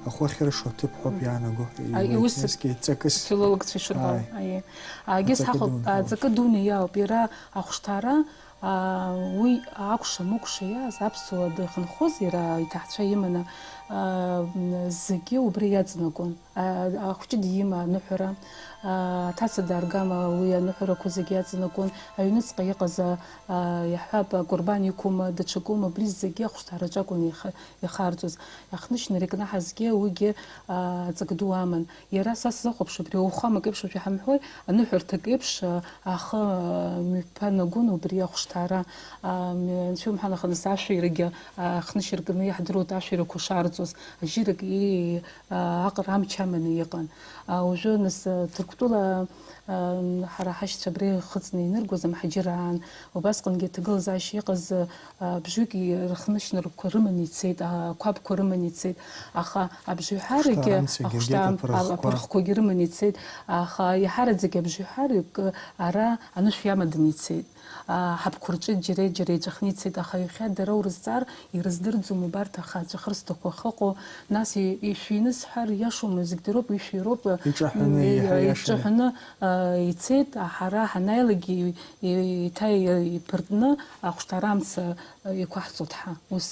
ахәы ахьыршо аҭыԥ ҳәоуп Мм. иаанаго ҳәа Аи, иуеит, иус насгьы ҵакыс. Филологцәа ишырҳәо. Ааи. Аи. Агьыс Аҵакы ҳахәап, дуны ҳәа. аҵакы дуны иаауп. Иара ахәышҭаара Аа, уи акәша-мыкәша иааз аԥсуа дахьынхоз, иара иҭаацәа иманы, аа, зегьы убри иаҵанакуан. Аа, ахәҷы диима аныҳәара, аа, аҭаца дааргама уи аныҳәарақәа зегьы иаҵанакуан. Аҩныҵҟа иҟаз, аа, иаҳҳәап, акәырбан иқәума, даҽакума, убри зегьы ахәышҭаараҿы акәын иаха-, иахарҵоз. Иахнышьны иркнаҳазгьы уигьы, аа, аҵак ду аман. Иара са сзыхәаԥшуа, абри ауахәамак еиԥш уажәы иҳамҳәои, аныҳәарҭак еиԥш, а, ахы, а, мҩаԥанагон убри ахәышҭаара, а, мҩа-, анцәа иумҳәан, аха нас ашәирагьы, а, хнышьыркны иаҳдыруеит ашәирақәа шаарҵоз, ажьирак, и-, а, аҟара амч аманы иҟан. А, уажәы, нас, а, Ҭырқәтәыла, а, м, ҳара ҳашьцәа абра ихыҵны иныргоз амҳаџьыраа аан, убасҟангьы аҭагылазаашьа иҟаз, а, бжьҩык и-, рхнышьнырқәа рыманы ицеит, а, ақәабқәа рыманы ицеит, аха абжеиҳарагьы Хәшҭаарамцагьы ахәшҭаа-, агеит аԥырӷқәа. Аԥырӷқәагьы рыманы ицеит, аха иаҳараӡак абжеиҳарак, а, ара анышә иамаданы ицеит. А, ҳабқәа рҿы џьара-џьара иҵәахны ицеит, аха иахьа дара урызҵаар, ирыздырӡом убарҭ ахаҵәа хырсҭақәа ахьыҟоу, нас и-, ишәины сҳәар иашоума, зегь дароуп, ишәироуп, Иҿаҳәаны, и-, еиҳа иаша. Иҿаҳәаны, а, ицеит, а, ҳара ҳанааилакгьы и-, и-, еиҭа и-, иԥыртны ахәшҭаара амца, а, иқәаҳҵоит ҳа, ус.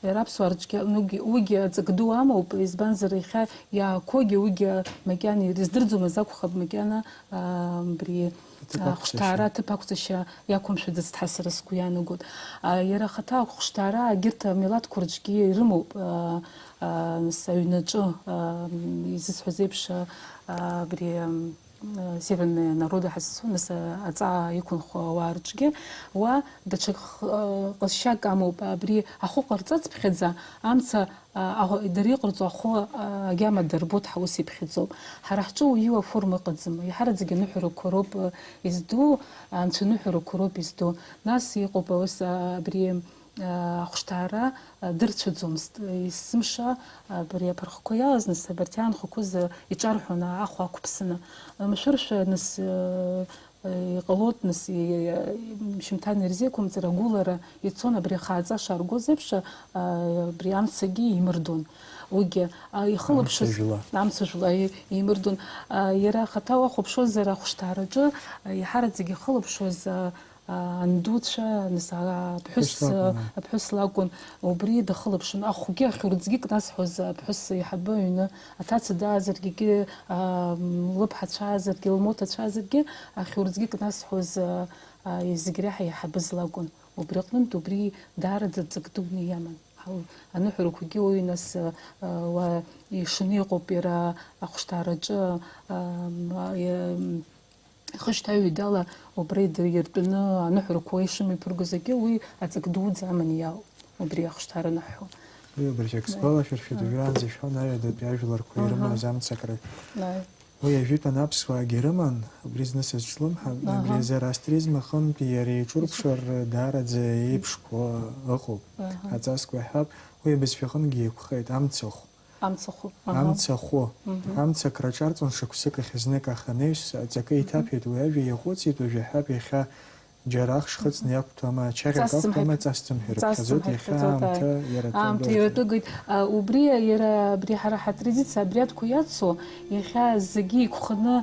Иара аԥсуаа рҿгьы, нугьы, уигьы аҵак ду амоуп, избанзар, иахьа иаақәоугьы уигьы макьана ирыздырӡомызт акәхап, макьана, а, абри, Аҭыԥ а, ақәҵашьа. Хәшҭаара аҭыԥ ақәҵашьа иақәымшәаӡацт ҳәа сара сгәы иаанагоит. А, иара ахаҭа ахәшҭаара егьырҭ амилаҭқәа рҿгьы ирымоуп, а, а, нас аҩнаҿы, а, м, изысҳәаз еиԥш, а, а, абри, м, а, северные народы ҳазцо, нас, а, аҵаа иқәынхо ауаа рҿгьы, уа даҽа х-, а, ҟазшьак амоуп, абри ахәы ҟарҵацыԥхьаӡа, амца А, аҳ-, дара иҟарҵо ахәы, а, агьама дырбоит, ҳа ус иԥхьаӡоуп. Ҳара ҳҿы уаҩы аформа ыҟаӡам, иаҳараӡак аныҳәарақәа роуп, а, изду, анцәа аныҳәарақәа роуп изду. Нас иҟоуп ус, а, абри, а, ахәшҭаара, а, дырцәаӡомызт, есымша, а, абри аԥырхқәа иалаз, нас абарҭ иаанхақәоз, а, иҿарҳәон, а, ахәа ақәԥсаны. Машәыршәа, нас, а, Иҟалоит, нас, и-, и-, шьымҭан ирзеиқәымҵар, агәылара ицон, абри ахааӡа шаргоз еиԥш, а, абри амцагьы имырдон. Уигьы, а, ихылаԥшыз, Амцажәла. Амцажәла, и-, имырдон. А, иара ахаҭа уахәаԥшуазар, ахәшҭаараҿы, а, иаҳараӡак ихылаԥшуаз, а, а, андуцәа, нас, а, аԥҳәыс, Аԥҳәыс лакәын. А, аԥҳәыс лакәын. Убри дахылаԥшын. Ахәгьы ахьурӡгьы кнасҳәоз аԥҳәыс аиҳабы аҩны аҭаца даазаргьы, егьи, аа, лыԥҳацәаазаргьы, лмоҭацәаазаргьы, ахьурӡгьы кнасҳәоз, аа, аа, зегь реиҳа иаҳабыз лакәын. Убри аҟнытә убри даараӡа ҵак дуны иаман. Ҳа-, аныҳәарақәагьы уи нас, аа, уа ишаны иҟоуп иара ахәшҭаараҿы, аа, м, а, иа-, м, Ихышьҭаҩ идала убра идыриртәаны аныҳәарақәа ишымҩаԥыргоз агьы уи аҵак дуӡӡа аман иаауп, убри ахәшҭаара аныҳәо. Уи убыржәак Да. сгәалашәыршәеит, Да. уажәраанӡа ишәҳәон аҩадатәи ажәларқәа Аҳа. ирымаз амцакра. Аи. Уи ажәытәан аԥсуаагьы рыман, убри зны сызҿлымҳан, Аҳа. абри азы арастризм аҟынтәи иара иҿурԥшыр даараӡа еиԥшқәа ыҟоуп. Аҳа. Аҵасқәа иаҳҳәап, уи абызшәаҟынгьы еиқәхеит, амцахә. Амцахә. Аҳа. Амцахә. Мгм. Амца акраҿарҵон шықәсык ахь знык, аха анаҩс аҵакы Мгм. иҭаԥеит, уи ажәа иаҟәыҵит, уажәы ҳәап иахьа џьара ахш хыҵны иақәҭәама, ачаӷьак Ҵасӡам ақәҭәама, ҳәа. ҵасӡам ҳәа Ҵасӡам ҳәа иԥхьаӡоит, иԥхьаӡоит, иахьа аамҭа ааи. иара Аамҭа ҭагылазаашьа. иара тәыгеит, а, убри иара абри ҳара ҳатрадициа абриадқәа иацу, иахьа зегьы иқәханы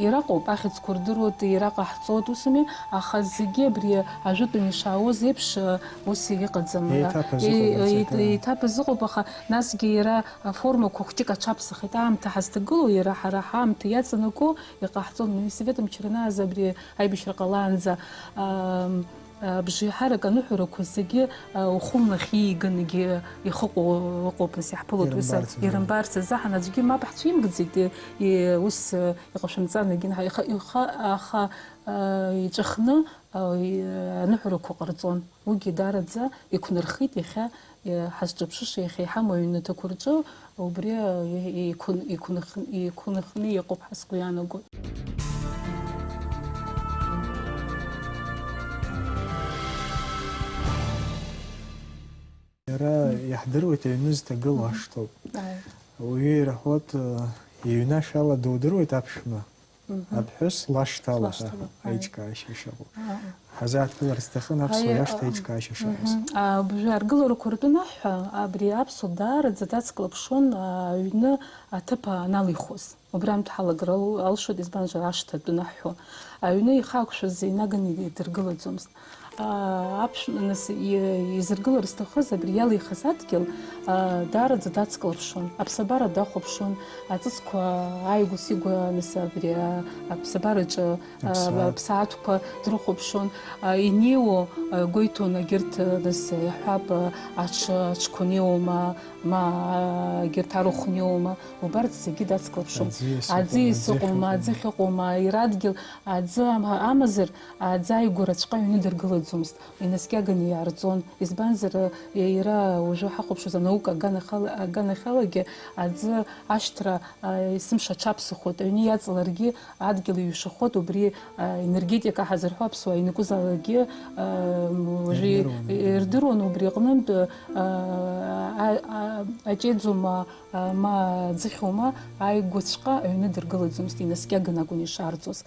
ираҟоуп, ахьӡқәа рдыруеит, ираҟаҳҵоит, усами, аха зегьы абри ажәытәан ишаауаз еиԥш, а, ус иҟаӡам. Еиҭаԥаз Е-, ыҟоуп, е-, иацакы. еиҭаԥаз ыҟоуп, аха насгьы иара аформақәа хәҷык аҽаԥсахеит. Аамҭа ҳазҭагылоу иара ҳара ҳаамҭа иаҵанаго иҟаҳҵон. Минсовет мчра анааз абри аибашьра ҟалаанӡа, ам, абжеиҳарак аныҳәарақәа зегьы, а, ухәымнахь ииганагьы ихыҟоу ыҟоуп, нас иаҳԥылоит уи са Ирымбарц азы. ирымбарц азыҳәан. Аӡәгьы мап ҳцәимгӡеит, и-, и-, ус, а, иҟашәымҵан, егьин, ҳа-, иха-, иха-, аха, а, иҵәахны, а, и-, аныҳәарақәа ҟарҵон. Уигьы даараӡа иқәнархеит иахьа, э, ҳазҿыԥшыша, иахьа иҳамоу аҩнаҭақәа рҿы убри, э, иқәын-, иқәных-, иқәныхны иҟоуп ҳәа сгәы иаанагоит. Иара иаҳдыруеит аҩны зҭагылоу Мгм. ашҭоуп. Ааи. Уаҩы ирҳәоит, э, иҩны ашәала дудыруеит аԥшәма. Мгм. Аԥҳәыс лашҭала ҳәа Лашҭала, ҳаи. аиҿкаашьа ишыҟоу. Аа. Ҳазааҭгылар сҭахын аԥсуа Ҳаи, иашҭа а, аиҿкаашьа шыҟаз. мгм. А, абжьы аргыларақәа ртәы анаҳҳәа, абри аԥсуа даараӡа дацклаԥшуан, а, аҩны аҭыԥ аналихуаз. Убри аамҭа ҳалагар ал-, алшоит, избанзар, ашҭа атәы анаҳҳәо. Аҩны ихы ақәшәаз инаганы идыргылаӡомызт. Аа, аԥшәма, нас, и-, изыргылар зҭахыз абри иалихыз адгьыл, аа, даараӡа дацклаԥшуан, аԥсабара дахәаԥшуан, аҵысқәа ааигәа-сигәа, нас, абри, аа, аԥсабараҿы, аа, Аԥсаатә. аԥсаатәқәа дрыхәаԥшуан, аа, инеиуоу, аа, гәеиҭон, егьырҭ, нас, иаҳҳәап, аа, аҽ-, аҽқәа неиуоума, ма, аа, егьырҭ арахә неиуоума, убарҭ зегьы дацклаԥшуан. Аӡиас Аӡиас ыҟоума, ыҟоума, аӡы аӡы ахьыҟоума, ирадгьыл, аӡы ам-, амазар, аӡы ааигәараҵәҟьа аҩны дыргылаӡом. Цомызт, инаскьаганы иаарҵон. Избанзар, иара уажәы ҳахәаԥшуаз анаука аганахьала-, аганахьалагьы аӡы ашьҭра, а, есымша аҽаԥсахуеит. Аҩны иаҵаларгьы адгьыл иҩшахоит, убри, а, енергетика ҳазырҳәо аԥсуаа ианакәызаалакгьы, а, уажәы ирдыруан, ирдыруан убри аҟнынтә, а, а, а, аҷеӡума, а, ма ӡыхьума, ааигәаҵәҟьа аҩны дыргылаӡомызт, инаскьаганы акәын ишаарҵоз.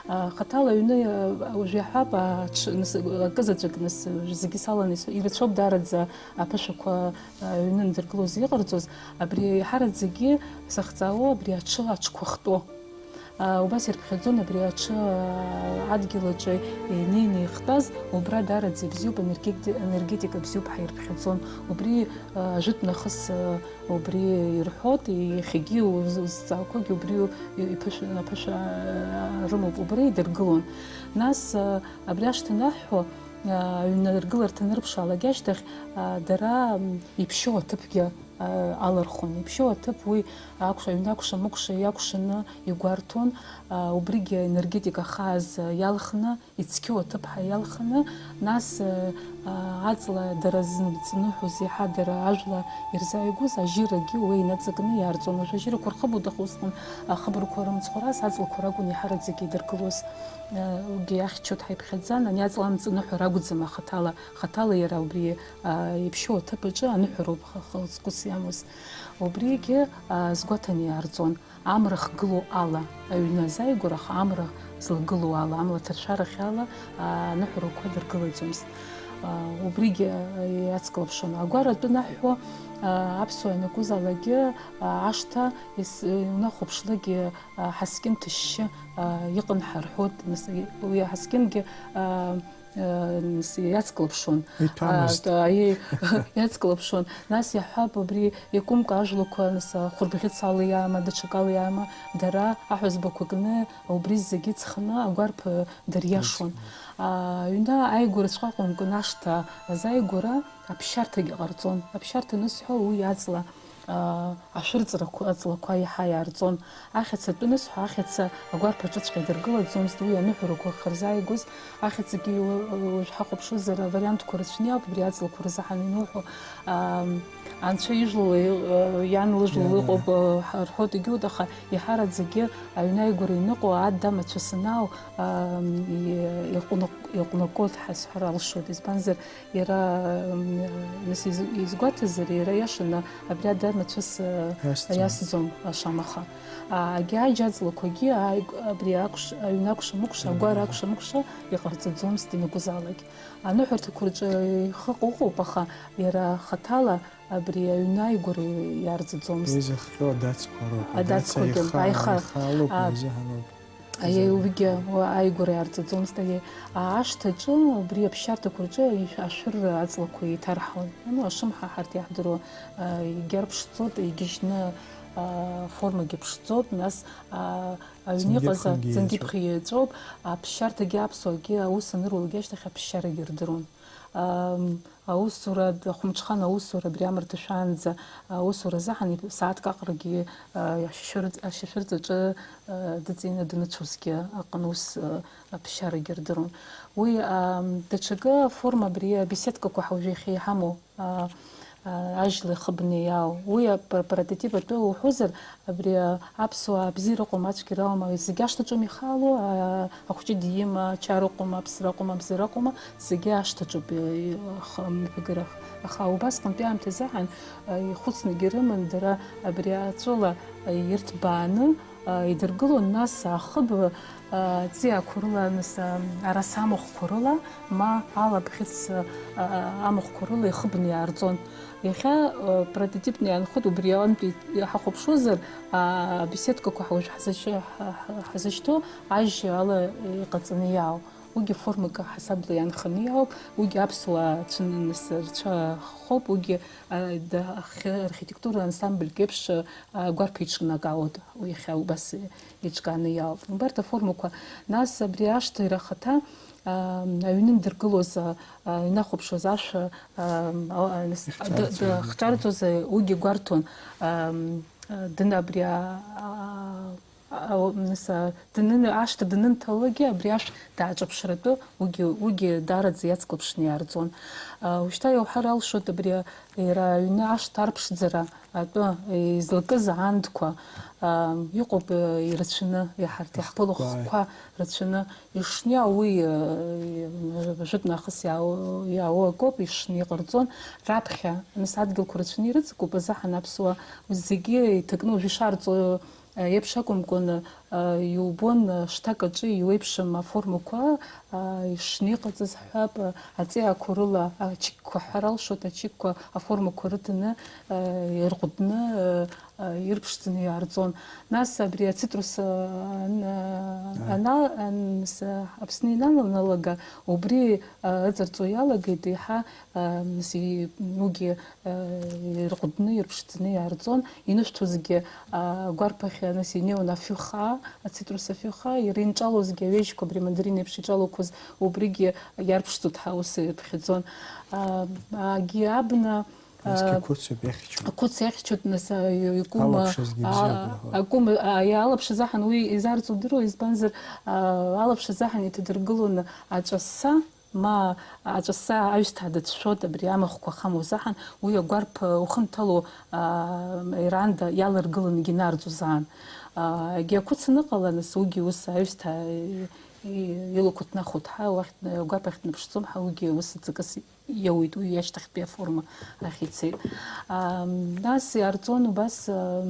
А, хаҭала аҩны, а, уажә иаҳҳәап, аҽ-, нас, акызаҵәык, нас, уажә зегьы саланы ис-, ирацәоуп даараӡа аԥышәақәа, а, аҩны андыргылоз иҟарҵоз, абри еиҳараӡакгьы сахҵаауа, абри аҽы аҽқәа хтәо. А, убас ирԥхьаӡон абри аҽы, а, адгьыл аҿы инеины ихтәаз, убра даараӡа ибзиоуп, энергети-, энергетика бзиоуп ҳәа ирԥхьаӡон. Убри, а, ажәытә нахыс, а, убри ирҳәоит, иахьагьы уз-, узҵаақәагьы убри иԥышә-, аԥышәа, а, рымоуп, убра идыргылон. Нас, а, абри ашҭа анаҳҳәо, а, аҩны аргыларҭа анырԥшаалак ашьҭахь, а, дара, м, иԥшьоу аҭыԥгьы, а, алырхон. Иԥшьоу аҭыԥ уи акәша-, аҩны акәша-мыкәша иакәшаны игәарҭон, а, убригьы аенергетика ахааз иалхны, ицқьоу аҭыԥҳа иалхны, нас, а, а, аҵла дара зымҵныҳәоз еиҳа дара ажәла ирзааигәоз ажьырагьы уи инаҵакны иаарҵон. Уажә ажьырақәа рхыбуд, аха усҟан ахыбрақәа рымцхәарас аҵлақәа ракәын иаҳараӡак идыргылоз. Уигьы иахьчоит ҳаиԥхьаӡан, ани аҵла амҵаныҳәа ракәӡам, ахаҭала, хаҭала иара убри, а, иԥшьоу аҭыԥ аҿы аныҳәароуп х-, х-, згәы иамоз. Убригьы, а, згәаҭаны иаарҵон, амра хгылоу ала, аҩны азааигәара, аха амра злагылоу ала, амла ҭацәарахь ала, а, аныҳәарақәа дыргылаӡомызт. А, убригьы, а, иацклаԥшон. Агәаратәы наҳәо, а, аԥсуаа ианакәызаалакгьы, а, ашҭа ес-, унахәаԥшлакгьы, а, ҳаскьын ҭышьшьы, а, иҟан ҳәа рҳәоит, нас, уи аҳаскьынгьы, а, а, нас, иацклаԥшуан. Иҭәамызт. А, та-, аиеи, иацклаԥшуан. Нас иаҳҳәап, убри иакәымкәа ажәлақәа, нас, ахәырбӷьыц ала иаама, даҽакала иаама, дара аҳәызбақәа кны, убри зегьы ҵхны агәарԥ, а, дыриашон. А, аҩны ааигәара шҟәаҟәымкәа ашҭа азааигәара аԥсшьарҭагьы ҟарҵон. Аԥсшьарҭа анысҳәо, уи аҵла, аа, ашәырҵрақәа, аҵлақәа иаҳа иаарҵон. Ахьаца атәы анысҳәа, ахьаца агәарԥ аҿыҵәҟьа идыргылаӡомызт, уи аныҳәарақәа хырзааигоз, ахьацагьы уа-, уажә ҳахәаԥшызар, авариантқәа рацәаны иоуп, убри аҵлақәа рзы ҳаниуҳәо, аа, анцәа ижәлала и-, иан лыжәлала иан, иҟоуп, иан. Ҳа-, рҳәоит, егьиуеит, аха иаҳараӡакгьы аҩны ааигәара иныҟәо ад амацәыс анаау, аа, и-, иҟәнак-, иҟәнакуеит ҳәа сҳәар алшоит, избанзар, Иара, м, нас из-, изгәаҭазар, иара иашаны абри ада мацәыс, э, Иасӡом. Иасӡом, ашамаха. А, агьаџь аҵлақәагьы ааиг-, абри акәш-, аҩны акәша-мыкәша, агәара акәша-мыкәша иҟарҵаӡомызт ианакәызаалак. Аныҳәарҭақәа рҿы ихы ыҟоуп, аха иара хаҭала абри аҩны ааигәара иаарҵаӡомызт. Уи зыхҟьо адацқәа роуп. Адацқәагьы, адаца аиха, аиха, аихалоуп, а, уи зыҳәаноуп. Аиеи, убригьы уа-, ааигәара иаарҵаӡомызт, аиеи. А, ашҭаҿы, убри аԥсшьарҭақәа рҿы ишә-, ашәыр аҵлақәа еиҭарҳауан. Ну, ашымҳа ҳарҭ иаҳдыруа, а, егьа рԥшӡоуп, игьежьны, а, формагьы ԥшӡоуп, нас, а, аҩны иҟаз ҵынгьы-ԥхынгьы ҵынгьы-ԥхы еиҵәоуп, аԥсшьарҭагьы аԥсуагьы аус аныруалак ашьҭахь аԥсшьарагьы рдыруан. Ам, Аусура, ахәымҽхан аусура абри амарҭашәаанӡа аусура азыҳәан сааҭк аҟарагьы, а, ашьшьырҵ-, ашьашәырҵаҿы, а, дыҵины даныцәозгьы аҟны ус, а, аԥсшьарагьы рдыруан. Уи, а, даҽакы аформа абри абеседкақәа ҳа уажәы иахьа иҳамоу, а, а, ажьла ихыбны иаау. Уи апр-, прототип атәы уҳәозар, Абри, а, аԥсуаа абзиара ыҟоума, ацәгьара ыҟоума, зегьы ашҭаҿоума ихало, а, ахәҷы диима, ачара ыҟоума, аԥсра ыҟоума, абзиара ыҟоума, зегьы ашҭаҿоуп, э, х-, мҩаԥгара. Аха убасҟантәи аамҭазыҳәан, а, ихәыцнагьы рыман, дара абри аҵәыла, а, ирҭбааны, а, идыргылон, нас ахыб, а, ҵиаақәа рыла, нас, а, араса амахәқәа рыла, ма алабӷьыц, а, а, амахәқәа рыла ихыбны иаарҵон. Иахьа, э, прототипны иаанхоит, убри аҟынтәи ҳахәаԥшуазар, а, абеседкақәа ҳа уажә ҳзышь-, ҳа-, ҳа-, ҳазышьҭоу ажь ала иҟаҵаны иаау. Уигьы формак ҳасабла иаанханы иаауп, уигьы аԥсуаа цәананыс рцәа хоуп, уигьы, а, да-, ахьы-, архитектура ансамбльк еиԥш, а, гәарԥ еиҿкаанкаауеит, уи иахьа убас еиҿкааны иаауп. Убарҭ аформақәа, нас абри ашҭа иара ахаҭа, а, аҩны индыргылоз, а, а, инахәаԥшуаз ашәа, а, а, а, нас, Ихҿарҵоз. Д-, д-, хҿарҵоз, а, уигьы гәарҭон. А, а, дын абри, а, а, а, Ау-, нас, а, данын-, ашҭа данынҭалалакгьы абри ашә дааҿаԥшратәы уигьы, уигьы даараӡа иацклаԥшны иаарҵон. А, ушьҭа иуҳәар алшоит абри, а, иара аҩны ашҭа арԥшӡара атәы излакыз аандқәа, а, иҟоуп, а, ирацәаны, иаҳарҭ, иаҳԥыло хкқәа рацәаны, ишниа уи, а, жәытә нахыс иаау-, иаауа акоуп, ишни иҟарҵон. Раԥхьа, нас, адгьылқәа рацәаны ирыҵакуп азыҳәан аԥсуа зегьы иҭакны уажә ишарҵо еиԥш акәымкәан, иубон, шҭак аҿы иуеиԥшым аформақәа ишниҟаҵаз ҳҳәап, аҵиаақәа рыла ачықьқәа ҳәа ралшоит, ачықьқәа аформақәа рыҭаны, ирҟәыдны, ирԥшӡаны иаарҵон. Нас абри ацитрус ан-, ана-, ан-, с-, Аԥсны инаналага, убри ыҵарҵо иалагеит, еиҳа, нас, и-, уигьы ирҟәыдны, ирԥшӡаны иаарҵон, инышәҭозгьы, а, агәарԥ ахь, нас, инеиуан афҩы хаа, ацитрус афҩы хаа, иара инҿалозгьы, аҩежьқәа абри амандарин еиԥш иҿалақәоз, убригьы иарԥшӡо ҭҳа ус иԥхьаӡон. А, агьи абна, а, Насгьы ақәыцоуп, иахьчоит. Ақәыц иахьчоит, нас, а, икәым, Алаԥшызгьы а, бзиоуп, аха. Акәым, а, иалаԥшыз аҳан уи изаарҵо удыруа, избанзар, а, алаԥшыз аҳан иҭадыргылон аҵәаса, Ма аҵәаса аҩсҭаа дацәшәоит, абри амахәқәа ахамоу заҳан, уи агәарԥ ухы нҭало, аа, иранда иаларгыланы егьынарҵозаан. Аа, егьи ақәыц аныҟала, нас уигьы ус аҩсҭаа и-, и-, илақәа ҭнахуеит ҳәа, уахь, агәарԥ ахь днаԥшӡом ҳәа, уигьы ус ҵакыс иауит, уи иашьҭахьтәи аформа ахь ицеит. Аа, нас иаарҵон убас, аа,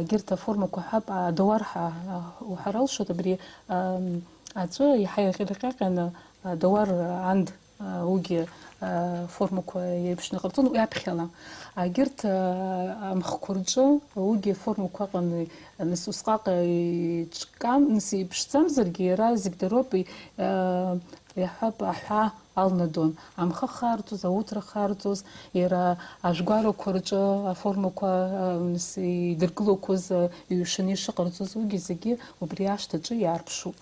Егьырҭ аформақәа ҳәап, адауар ҳәа, а, уҳәар алшоит, абри, ам, аҵәы иаҳа иаҟьаҟьаны, адауар анд, а, уигьы, а, формақәа еиԥшны иҟарҵон, уи аԥхьала. Егьырҭ, а, амхқәа рҿы уигьы формақәа ыҟан, нас усҟаҟа иҿкам, нас иԥшӡамзаргьы, иара зегь дароуп, и-, а, иаҳҳәап, аҳәаа алнадон, амхы ахарҵоз, ауҭра ахарҵоз, иара ажәгәарақәа рҿы аформақәа, а, с-, идыргылақәоз, а, иҩшаны ишыҟарҵоз, уигьы зегьы убри ашҭаҿы иаарԥшуп.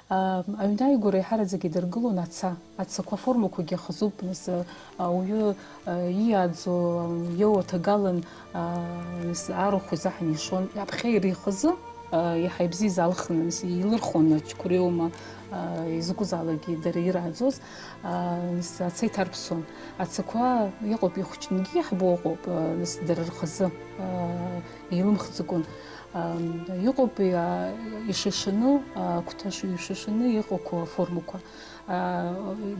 А, аҩны ааигәара еиҳараӡак идыргылон аца. Ацақәа аформақәагьы хазуп, нас, а, ауаҩы, а, ииааӡо, а, иоуа ҭагалан, а, нас арахә изаҳан ишон. Аԥхьа иара ихазы, а, иаҳа ибзиаз алхны, нас, илырхон ачқәреиума, а, изакәызаалакгьы дара ирааӡоз, а, нас, аца иҭарԥсон. Ацақәа иҟоуп, ихәҷынгьы иаҳбо ыҟоуп, а, нас, дара рхазы, а, еилымхӡакәан. А, иҟоуп, а, ишышаны, а, акәҭа ишышаны иҟақәоу аформақәа. А,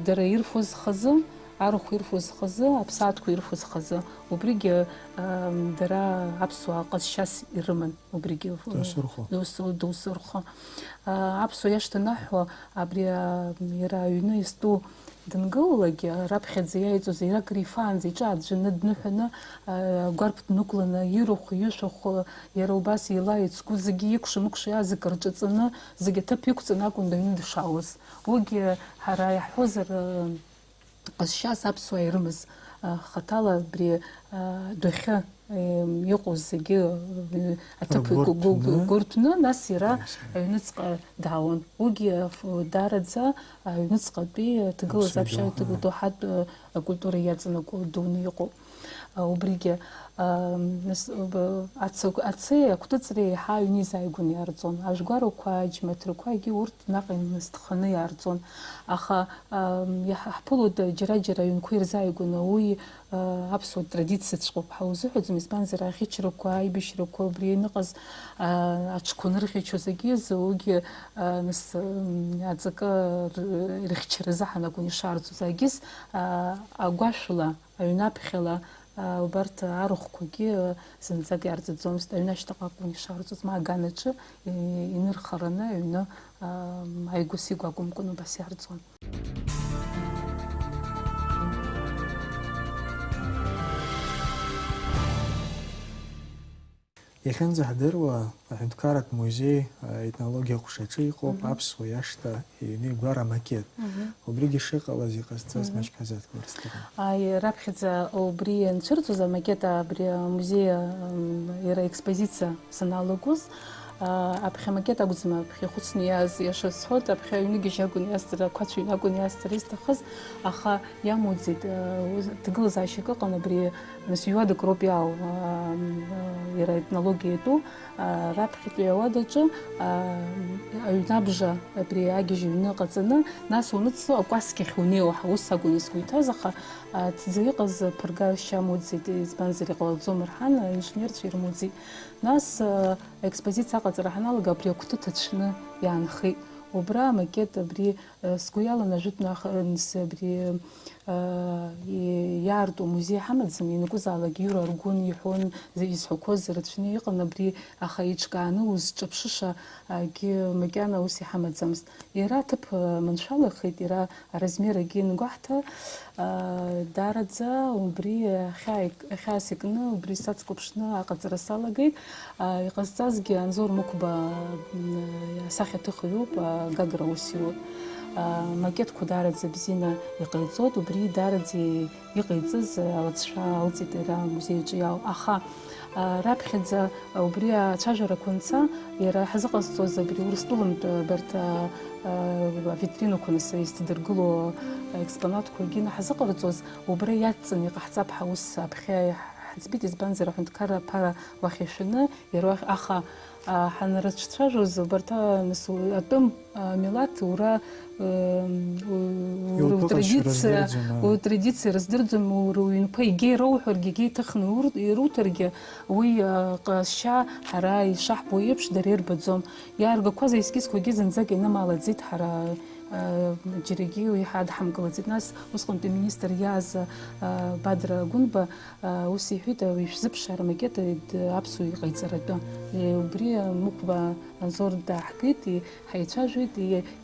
дара ирфоз хазы, арахә ирфоз хазы, аԥсаатәқәа ирфоз хазы. Убригьы, а, дара аԥсуаа ҟазшьас ирыман. Убригьы, э, Доусы рхәы. Доусы, Доусы рхәы. А, аԥсуа иашҭа анаҳҳәо, абри, а, иара аҩны изтәу дангылалакгьы, раԥхьаӡа иааиҵоз, иара акыр ифаанӡа иҿы аӡәы дныҳәаны, а, агәарԥ днықәланы, ирахә, ишәахә, иара убас ила ицгәы зегьы икәша-мыкәша иааз акы рҿаҵаны, зегь аҭыԥ иқәҵаны акәын аҩны дшаауаз. Уигьы ҳара иаҳҳәозар, а, ҟазшьас аԥсуаа ирымаз, а, хаҭала абри, а, адәахьы, э, иҟоу зегьы, э, аҭыԥ Ргәы гәы-, гәы-, рҭәны. Гәы рҭәны, нас иара Нас иара. Аҩныҵҟа даауан. Уигьы, аф-, даараӡа аҩныҵҟатәи аҭагылазаашьа Аԥсуа доуҳа. Доуҳатә, э, акультура иаҵанакуа дуны иҟоуп. А, убригьы, а, нас, б-, аци-, ацеи акәтыҵреи еиҳа аҩны изааигәаны иаарҵон. Ажәгәарақәа, аџьмаҭрақәагьы урҭ наҟ инасҭханы иаарҵон. Аха, а, иаҳ-, ҳԥылоит џьара-џьара аҩнқәа ирзааигәаны, уи, а, аԥсуа традициаҵәҟьоуп ҳәа узыҳәаӡом, избанзар, аӷьычрақәа, аибашьрақәа, убри аныҟаз, а, аҽқәа анырӷьычоз агьыз, уигьы, а, нас, м, аҵакы р-, рыхьчаразы ҳанакәын ишаарҵоз агьыз, а, агәашәла, аҩнаԥхьала, а, убарҭ арахәқәагьы, а, зынӡак иаарҵаӡомызт, аҩны ашьҭахь акәын ишаарҵоз, ма аганаҿы, и-, инырхараны аҩны, а, ааигәа-сигәа акәымкәан убас иаарҵуан. Иахьынӡаҳдыруа, аҳәынҭқарратә музеи, а, етнологиа аҟәшаҿы иҟоуп Мгм. аԥсуа иашҭа иҩны игәара амакет. Мгм. Убригьы шыҟалаз иҟазҵаз Мгм. маҷк ҳазаҭгылар сҭахын. Ааи, раԥхьаӡа убри ианцәырҵуаз амакет абри амузеи, ам, иара аекспозициа саналагоз, Аԥхьа макет акәӡам, аԥхьа ихәыцны иааз, иаша сҳәоит, аԥхьа аҩныгьежь акәын иазҵара, ақәацә ҩны акәын иазҵара изҭахыз, аха иамуӡеит, ҭагылазаашьак ыҟан абри, нас ҩадак роуп иаау, иара аетнологиа иатәу, раԥхьатәи ауадаҿы, аҩнабжа абри агьежь аҩны ҟаҵаны, нас уныҵ-, акәасқьахь унеиуа, ус акәын сгәы иҭаз, аха ҭӡы иҟаз ԥыргашьа амуӡеит, избанзар иҟалаӡом рҳан, аинженерцәа ирмуӡеит. Нас, аекспозициа аҟаҵара ҳаналага, абри агәҭа ҭацәны иаанхеит. Убра амакет абри, сгәы иалан, ажәытәнахыс абри, иаарту амузеи ҳамаӡам, ианакәызаалак Иура Аргәын иҳәон, изҳәақәоз рацәаны иҟан абри, аха еиҿкааны узҿаԥшыша акгьы макьана ус иҳамаӡамызт. Иара аҭыԥ маншәалахеит, иара аразмер акгьы иангәаҳҭа, даараӡа убри ахьаа-, ахьаас икны, убри сацкәыԥшны аҟаҵара салагеит. Иҟазҵазгьы Анзор Мықәба, м, асахьаҭыхҩуп, Гагра аус иуеит. Амакетқәа даараӡа бзианы иҟаиҵоит, убри даараӡа иҟаиҵаз алҵшәа алҵит иара амузеи аҿы иаау. Аха, а, раԥхьаӡа убри ацәажәарақәа анца, иара ҳзыҟазҵоз абри Урыстәылантә абарҭ, а, а, авитринақәа нас изҭадыргыло аекспонатқәагьы наҳзыҟарҵоз, убра иадҵаны иҟаҳҵап ҳәа ус аԥхьа ҳаӡбеит, избанзар, аҳәынҭқарра аԥара уахь иашәаны, иара уахь, аха, а, ҳанрыцәцәажәоз, убарҭ, а, нас, у-, атәым, а, милаҭ ура, ы, у-, у-, Иуҭаху утрадициа, раздырӡом, а. Утрадициа раздырӡом, ура уҩнқәа егьа ироуҳәаргьы, егьа иҭыхны иур-, ируҭаргьы, уи, а, ҟазшьа ҳара ишаҳбо еиԥш дара ирбаӡом. Иааргақәаз аескизқәагьы зынӡак инымаалаӡеит ҳара, а, џьарагьы уи ҳадҳамкылаӡеит. Нас усҟантәи аминистр иааз, а, Бадра Гәынба, Ус иҳәеит, уи шәзыԥшаар, амакет аԥсуа иҟаиҵаратәы. Убри Мықәба Анзор дааҳгеит, ҳаицәажәеит,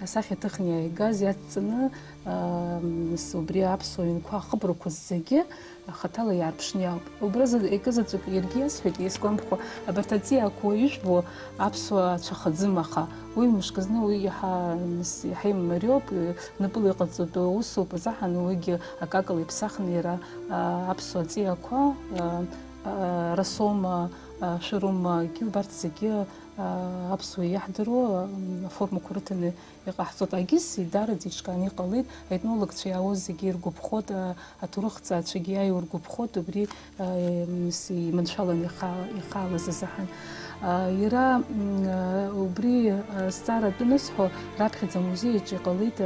асахьаҭыхны иааигаз иадҵаны, нас убри аԥсуа ҩнқәа ахыбрақәа зегьы хаҭала иаарԥшны иаауп. Убра за-, акызаҵәык иаргьы иасҳәеит, исгәамԥхо, абарҭ аҵиаақәа ижәбо аԥсуа цәахаӡым, аха уи мышкызны уи иаҳа, нас, иаҳа имариоуп, напыла иҟаҵатәу усоуп азыҳәан уигьы акакала иԥсахны иара аԥсуа ҵиақәа, расома, шәырума, егьи убарҭ зегьы аԥсуа иаҳдыруа аформақәа рыҭаны иҟаҳҵоит. Агьыс идараӡа иҿкааны иҟалеит, аетнологцәа иаауаз зегьы иргәаԥхоит, аҭоурыхҭҵаацәагьы иааиуа ргәаԥхоит, убри иманшәаланы ихаалаз азыҳәан. Иара убри азҵаара атәы анысҳәо, раԥхьаӡа амузеи аҿы иҟалеит,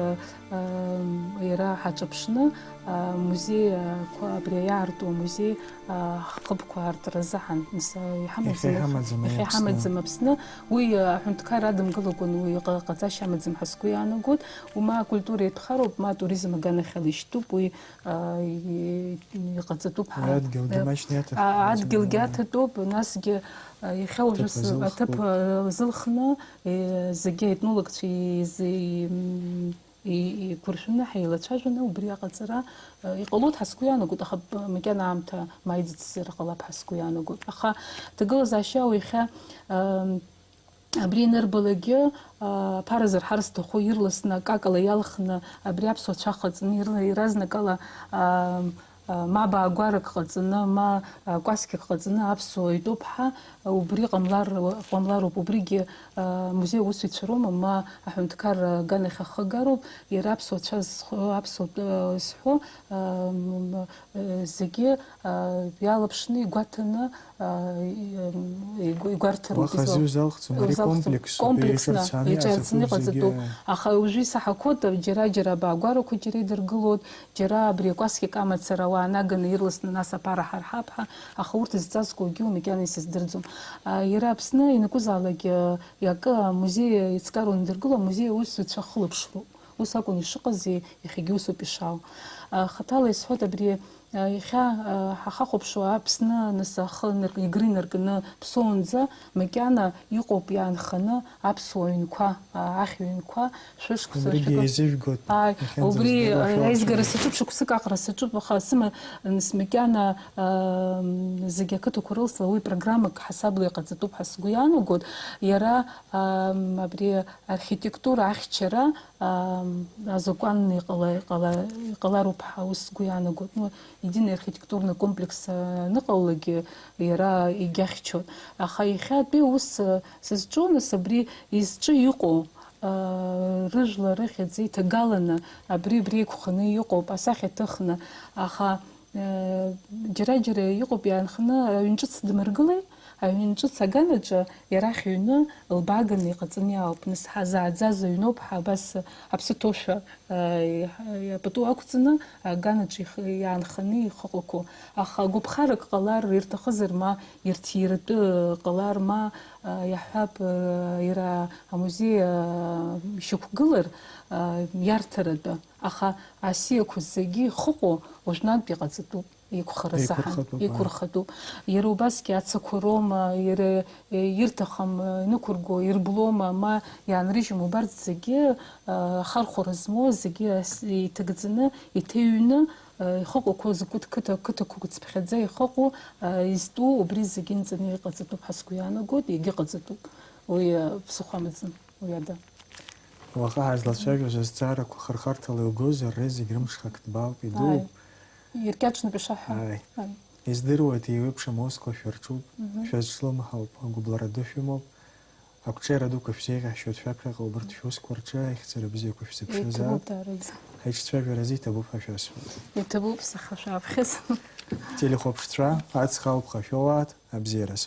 Иара ҳаҿыԥшны, амузеиқәа, абри иаарту амузеи, ҳхыбқәа аартра азыҳәан, нас, иаҳамаӡам, иаҳа иҳамаӡам, иаҳа иҳамаӡам Аԥсны. Уи аҳәынҭқар адымгылакәан, уи ҟа-, ҟаҵашьа амаӡам ҳәа сгәы иаанагоит. Уи ма акультура иатәхароуп, ма атуризм аганахьала ишьҭоуп, уи, а, и-, иҟаҵатәуп ҳәа. Уи адгьылгьы маҷны иаҭатәуп, а, адгьылгьы аҭатәуп, насгьы, а, иахьа уажәы аҭыԥ с-, азылхуп. Аҭыԥ, а, азылхны, е, зегьы аетнологцәа изы-, и-, м, и-, еиқәыршәаны ҳаилацәажәаны убри аҟаҵара, э, иҟалоит ҳәа сгәы иаанагоит, аха, э, макьана аамҭа маиӡацзар ҟалап ҳәа сгәы иаанагоит. Аха ҭагылазаашьа иахьа, э, абри ианырбалакгьы, э, аԥара зырҳар зҭаху ирласны акакала иалхны абри аԥсуа цәа ҟаҵаны ирла-, иаразнакала, э, ма баагәарак ҟаҵаны, ма, а, кәасқьак ҟаҵаны аԥсуа итәуп ҳәа, убри ҟамлар, ҟамлароуп, убригьы, а, музеи аусзуҩцәа роума, ма аҳәынҭқарра аганахь ахы агароуп, иара аԥсуа цәа зхо, аԥсуа тәы зҳәо, а, м, м, э, зегьы, а, иалаԥшны, игәаҭаны, а, и-, м, игәарҭароуп. Уаҟа изы узалхӡом, ари узалхӡом. Комплексуп, комплексны, еиҿарцаны иҟаҵатәуп. Аха уажәы исаҳақәоит, џьара-џьара абаагәарақәа џьара идыргылоит, џьара абри акәасқьак амацара ауаа наганы ирласны нас аԥара ҳарҳап ҳәа, аха урҭ зҵазкуагьы макьана исыздырӡом. А, иара Аԥсны ианакәызаалак, а, акы амузеи еицкаруа ианадыргыло, амузеи аусзуҩцәа ахылаԥшроуп. Ус акәын ишыҟаз, иахьагьы усоуп ишаау. А, хаҭала исҳәоит абри, а, иахьа, а, ҳахахәаԥшуа Аԥсны нас ахы нарк-, игры инаркны ԥсоунӡа, макьана иҟоуп иаанханы аԥсуа ҩнқәа, а, ахь ҩнқәа, шәышықәса, убригьы шәкы-, еизыжәгоит, ааи, иахьанӡа убри, здыруа, а, шәоуп, аизгара шәоуп. Саҿуп, шықәсык аҟара саҿуп, аха сыма-, нас макьана, а, зегь ақыҭақәа рылсла уи программак ҳасабла иҟаҵатәуп ҳәа сгәы иаанагоит. Иара, а, абри архитектура ахьчара, а, азакәанны иҟала-, иҟала-, иҟалароуп ҳәа ус сгәы иаанагоит. Ну, Единый архитектурный комплекс аныҟалалакгьы иара егьахьчон. Аха иахьатәи ус сызҿу, нас, абри изҿы иҟоу, аа, рыжәла рыхьӡ иҭагаланы абри-абри еиқәханы иҟоуп, асахьа ҭыхны. Аха, аа, џьара-џьара иҟоуп иаанханы, аҩн ҿыц дмыргылеи, аҩн ҿыц аганаҿы иара ахьыҩны лбааганы иҟаҵаны иаауп. Нас ҳазааӡаз аҩноуп ҳәа абас аԥсы ҭоушәа, аа, иҳа-, пату ақәҵаны аганаҿ ихы-, иаанханы ихы ҟақәоу. Аха гәаԥхарак ҟалар ирҭахызар, ма ирҭиратәы ҟалар, ма, аа, иаҳҳәап, аа, иара амузеи, аа, ишьақәгылар, аа, иарҭаратәы. Аха асиақәа зегьы ихыҟоу уажәнатә иҟаҵатәуп, еиқәхара заҳан, еиқәырхатәуп, аа. Еиқәырхатәуп. Иара убасгьы ацақәа роума, иара, е, ирҭахым, е, инықәырго, ирблома, ма иаанрыжьым, убарҭ зегьы, а, ахархәара змоу, зегьы ас-, иҭагӡаны, иҭыҩны, а, ихыҟақәоу зқәыҭ-, қыҭа-, қыҭақәа цыԥхьаӡа ихыҟоу, а, изтәу убри зегьы нҵаны иҟаҵатәуп ҳәа сгәы иаанагоит, егьыҟаҵатәуп. Уи, а, ԥсыхәа амаӡам. Уи ада. Уаха ҳазлацәажәоз азҵаарақәа хырхарҭала илгозар, ара зегь рымҽхак ҭбаауп, идууп. Ааи. Иркьаҿнатәи шаҳҳәа. Ааи. Ааи. Издыруеит, еиуеиԥшым аусқәа шәырҿуп, мгм, шәазҿлымҳауп, агәыбылра ду шәымоуп, ақәҿиара дуқәа шәзеиӷьаҳшьоит шәаԥхьаҟа убарҭ шәусқәа рҿы аихьӡара бзиақәа шәзыԥшызаап. Иҭабуп, даараӡа. Ҳаицәажәара азы иҭабуп ҳәа шәасҳәоит. Иҭабуп, саха шәааԥхьаз. Телехәаԥшцәа, аҵх алԥха шәоуааит, абзиараз.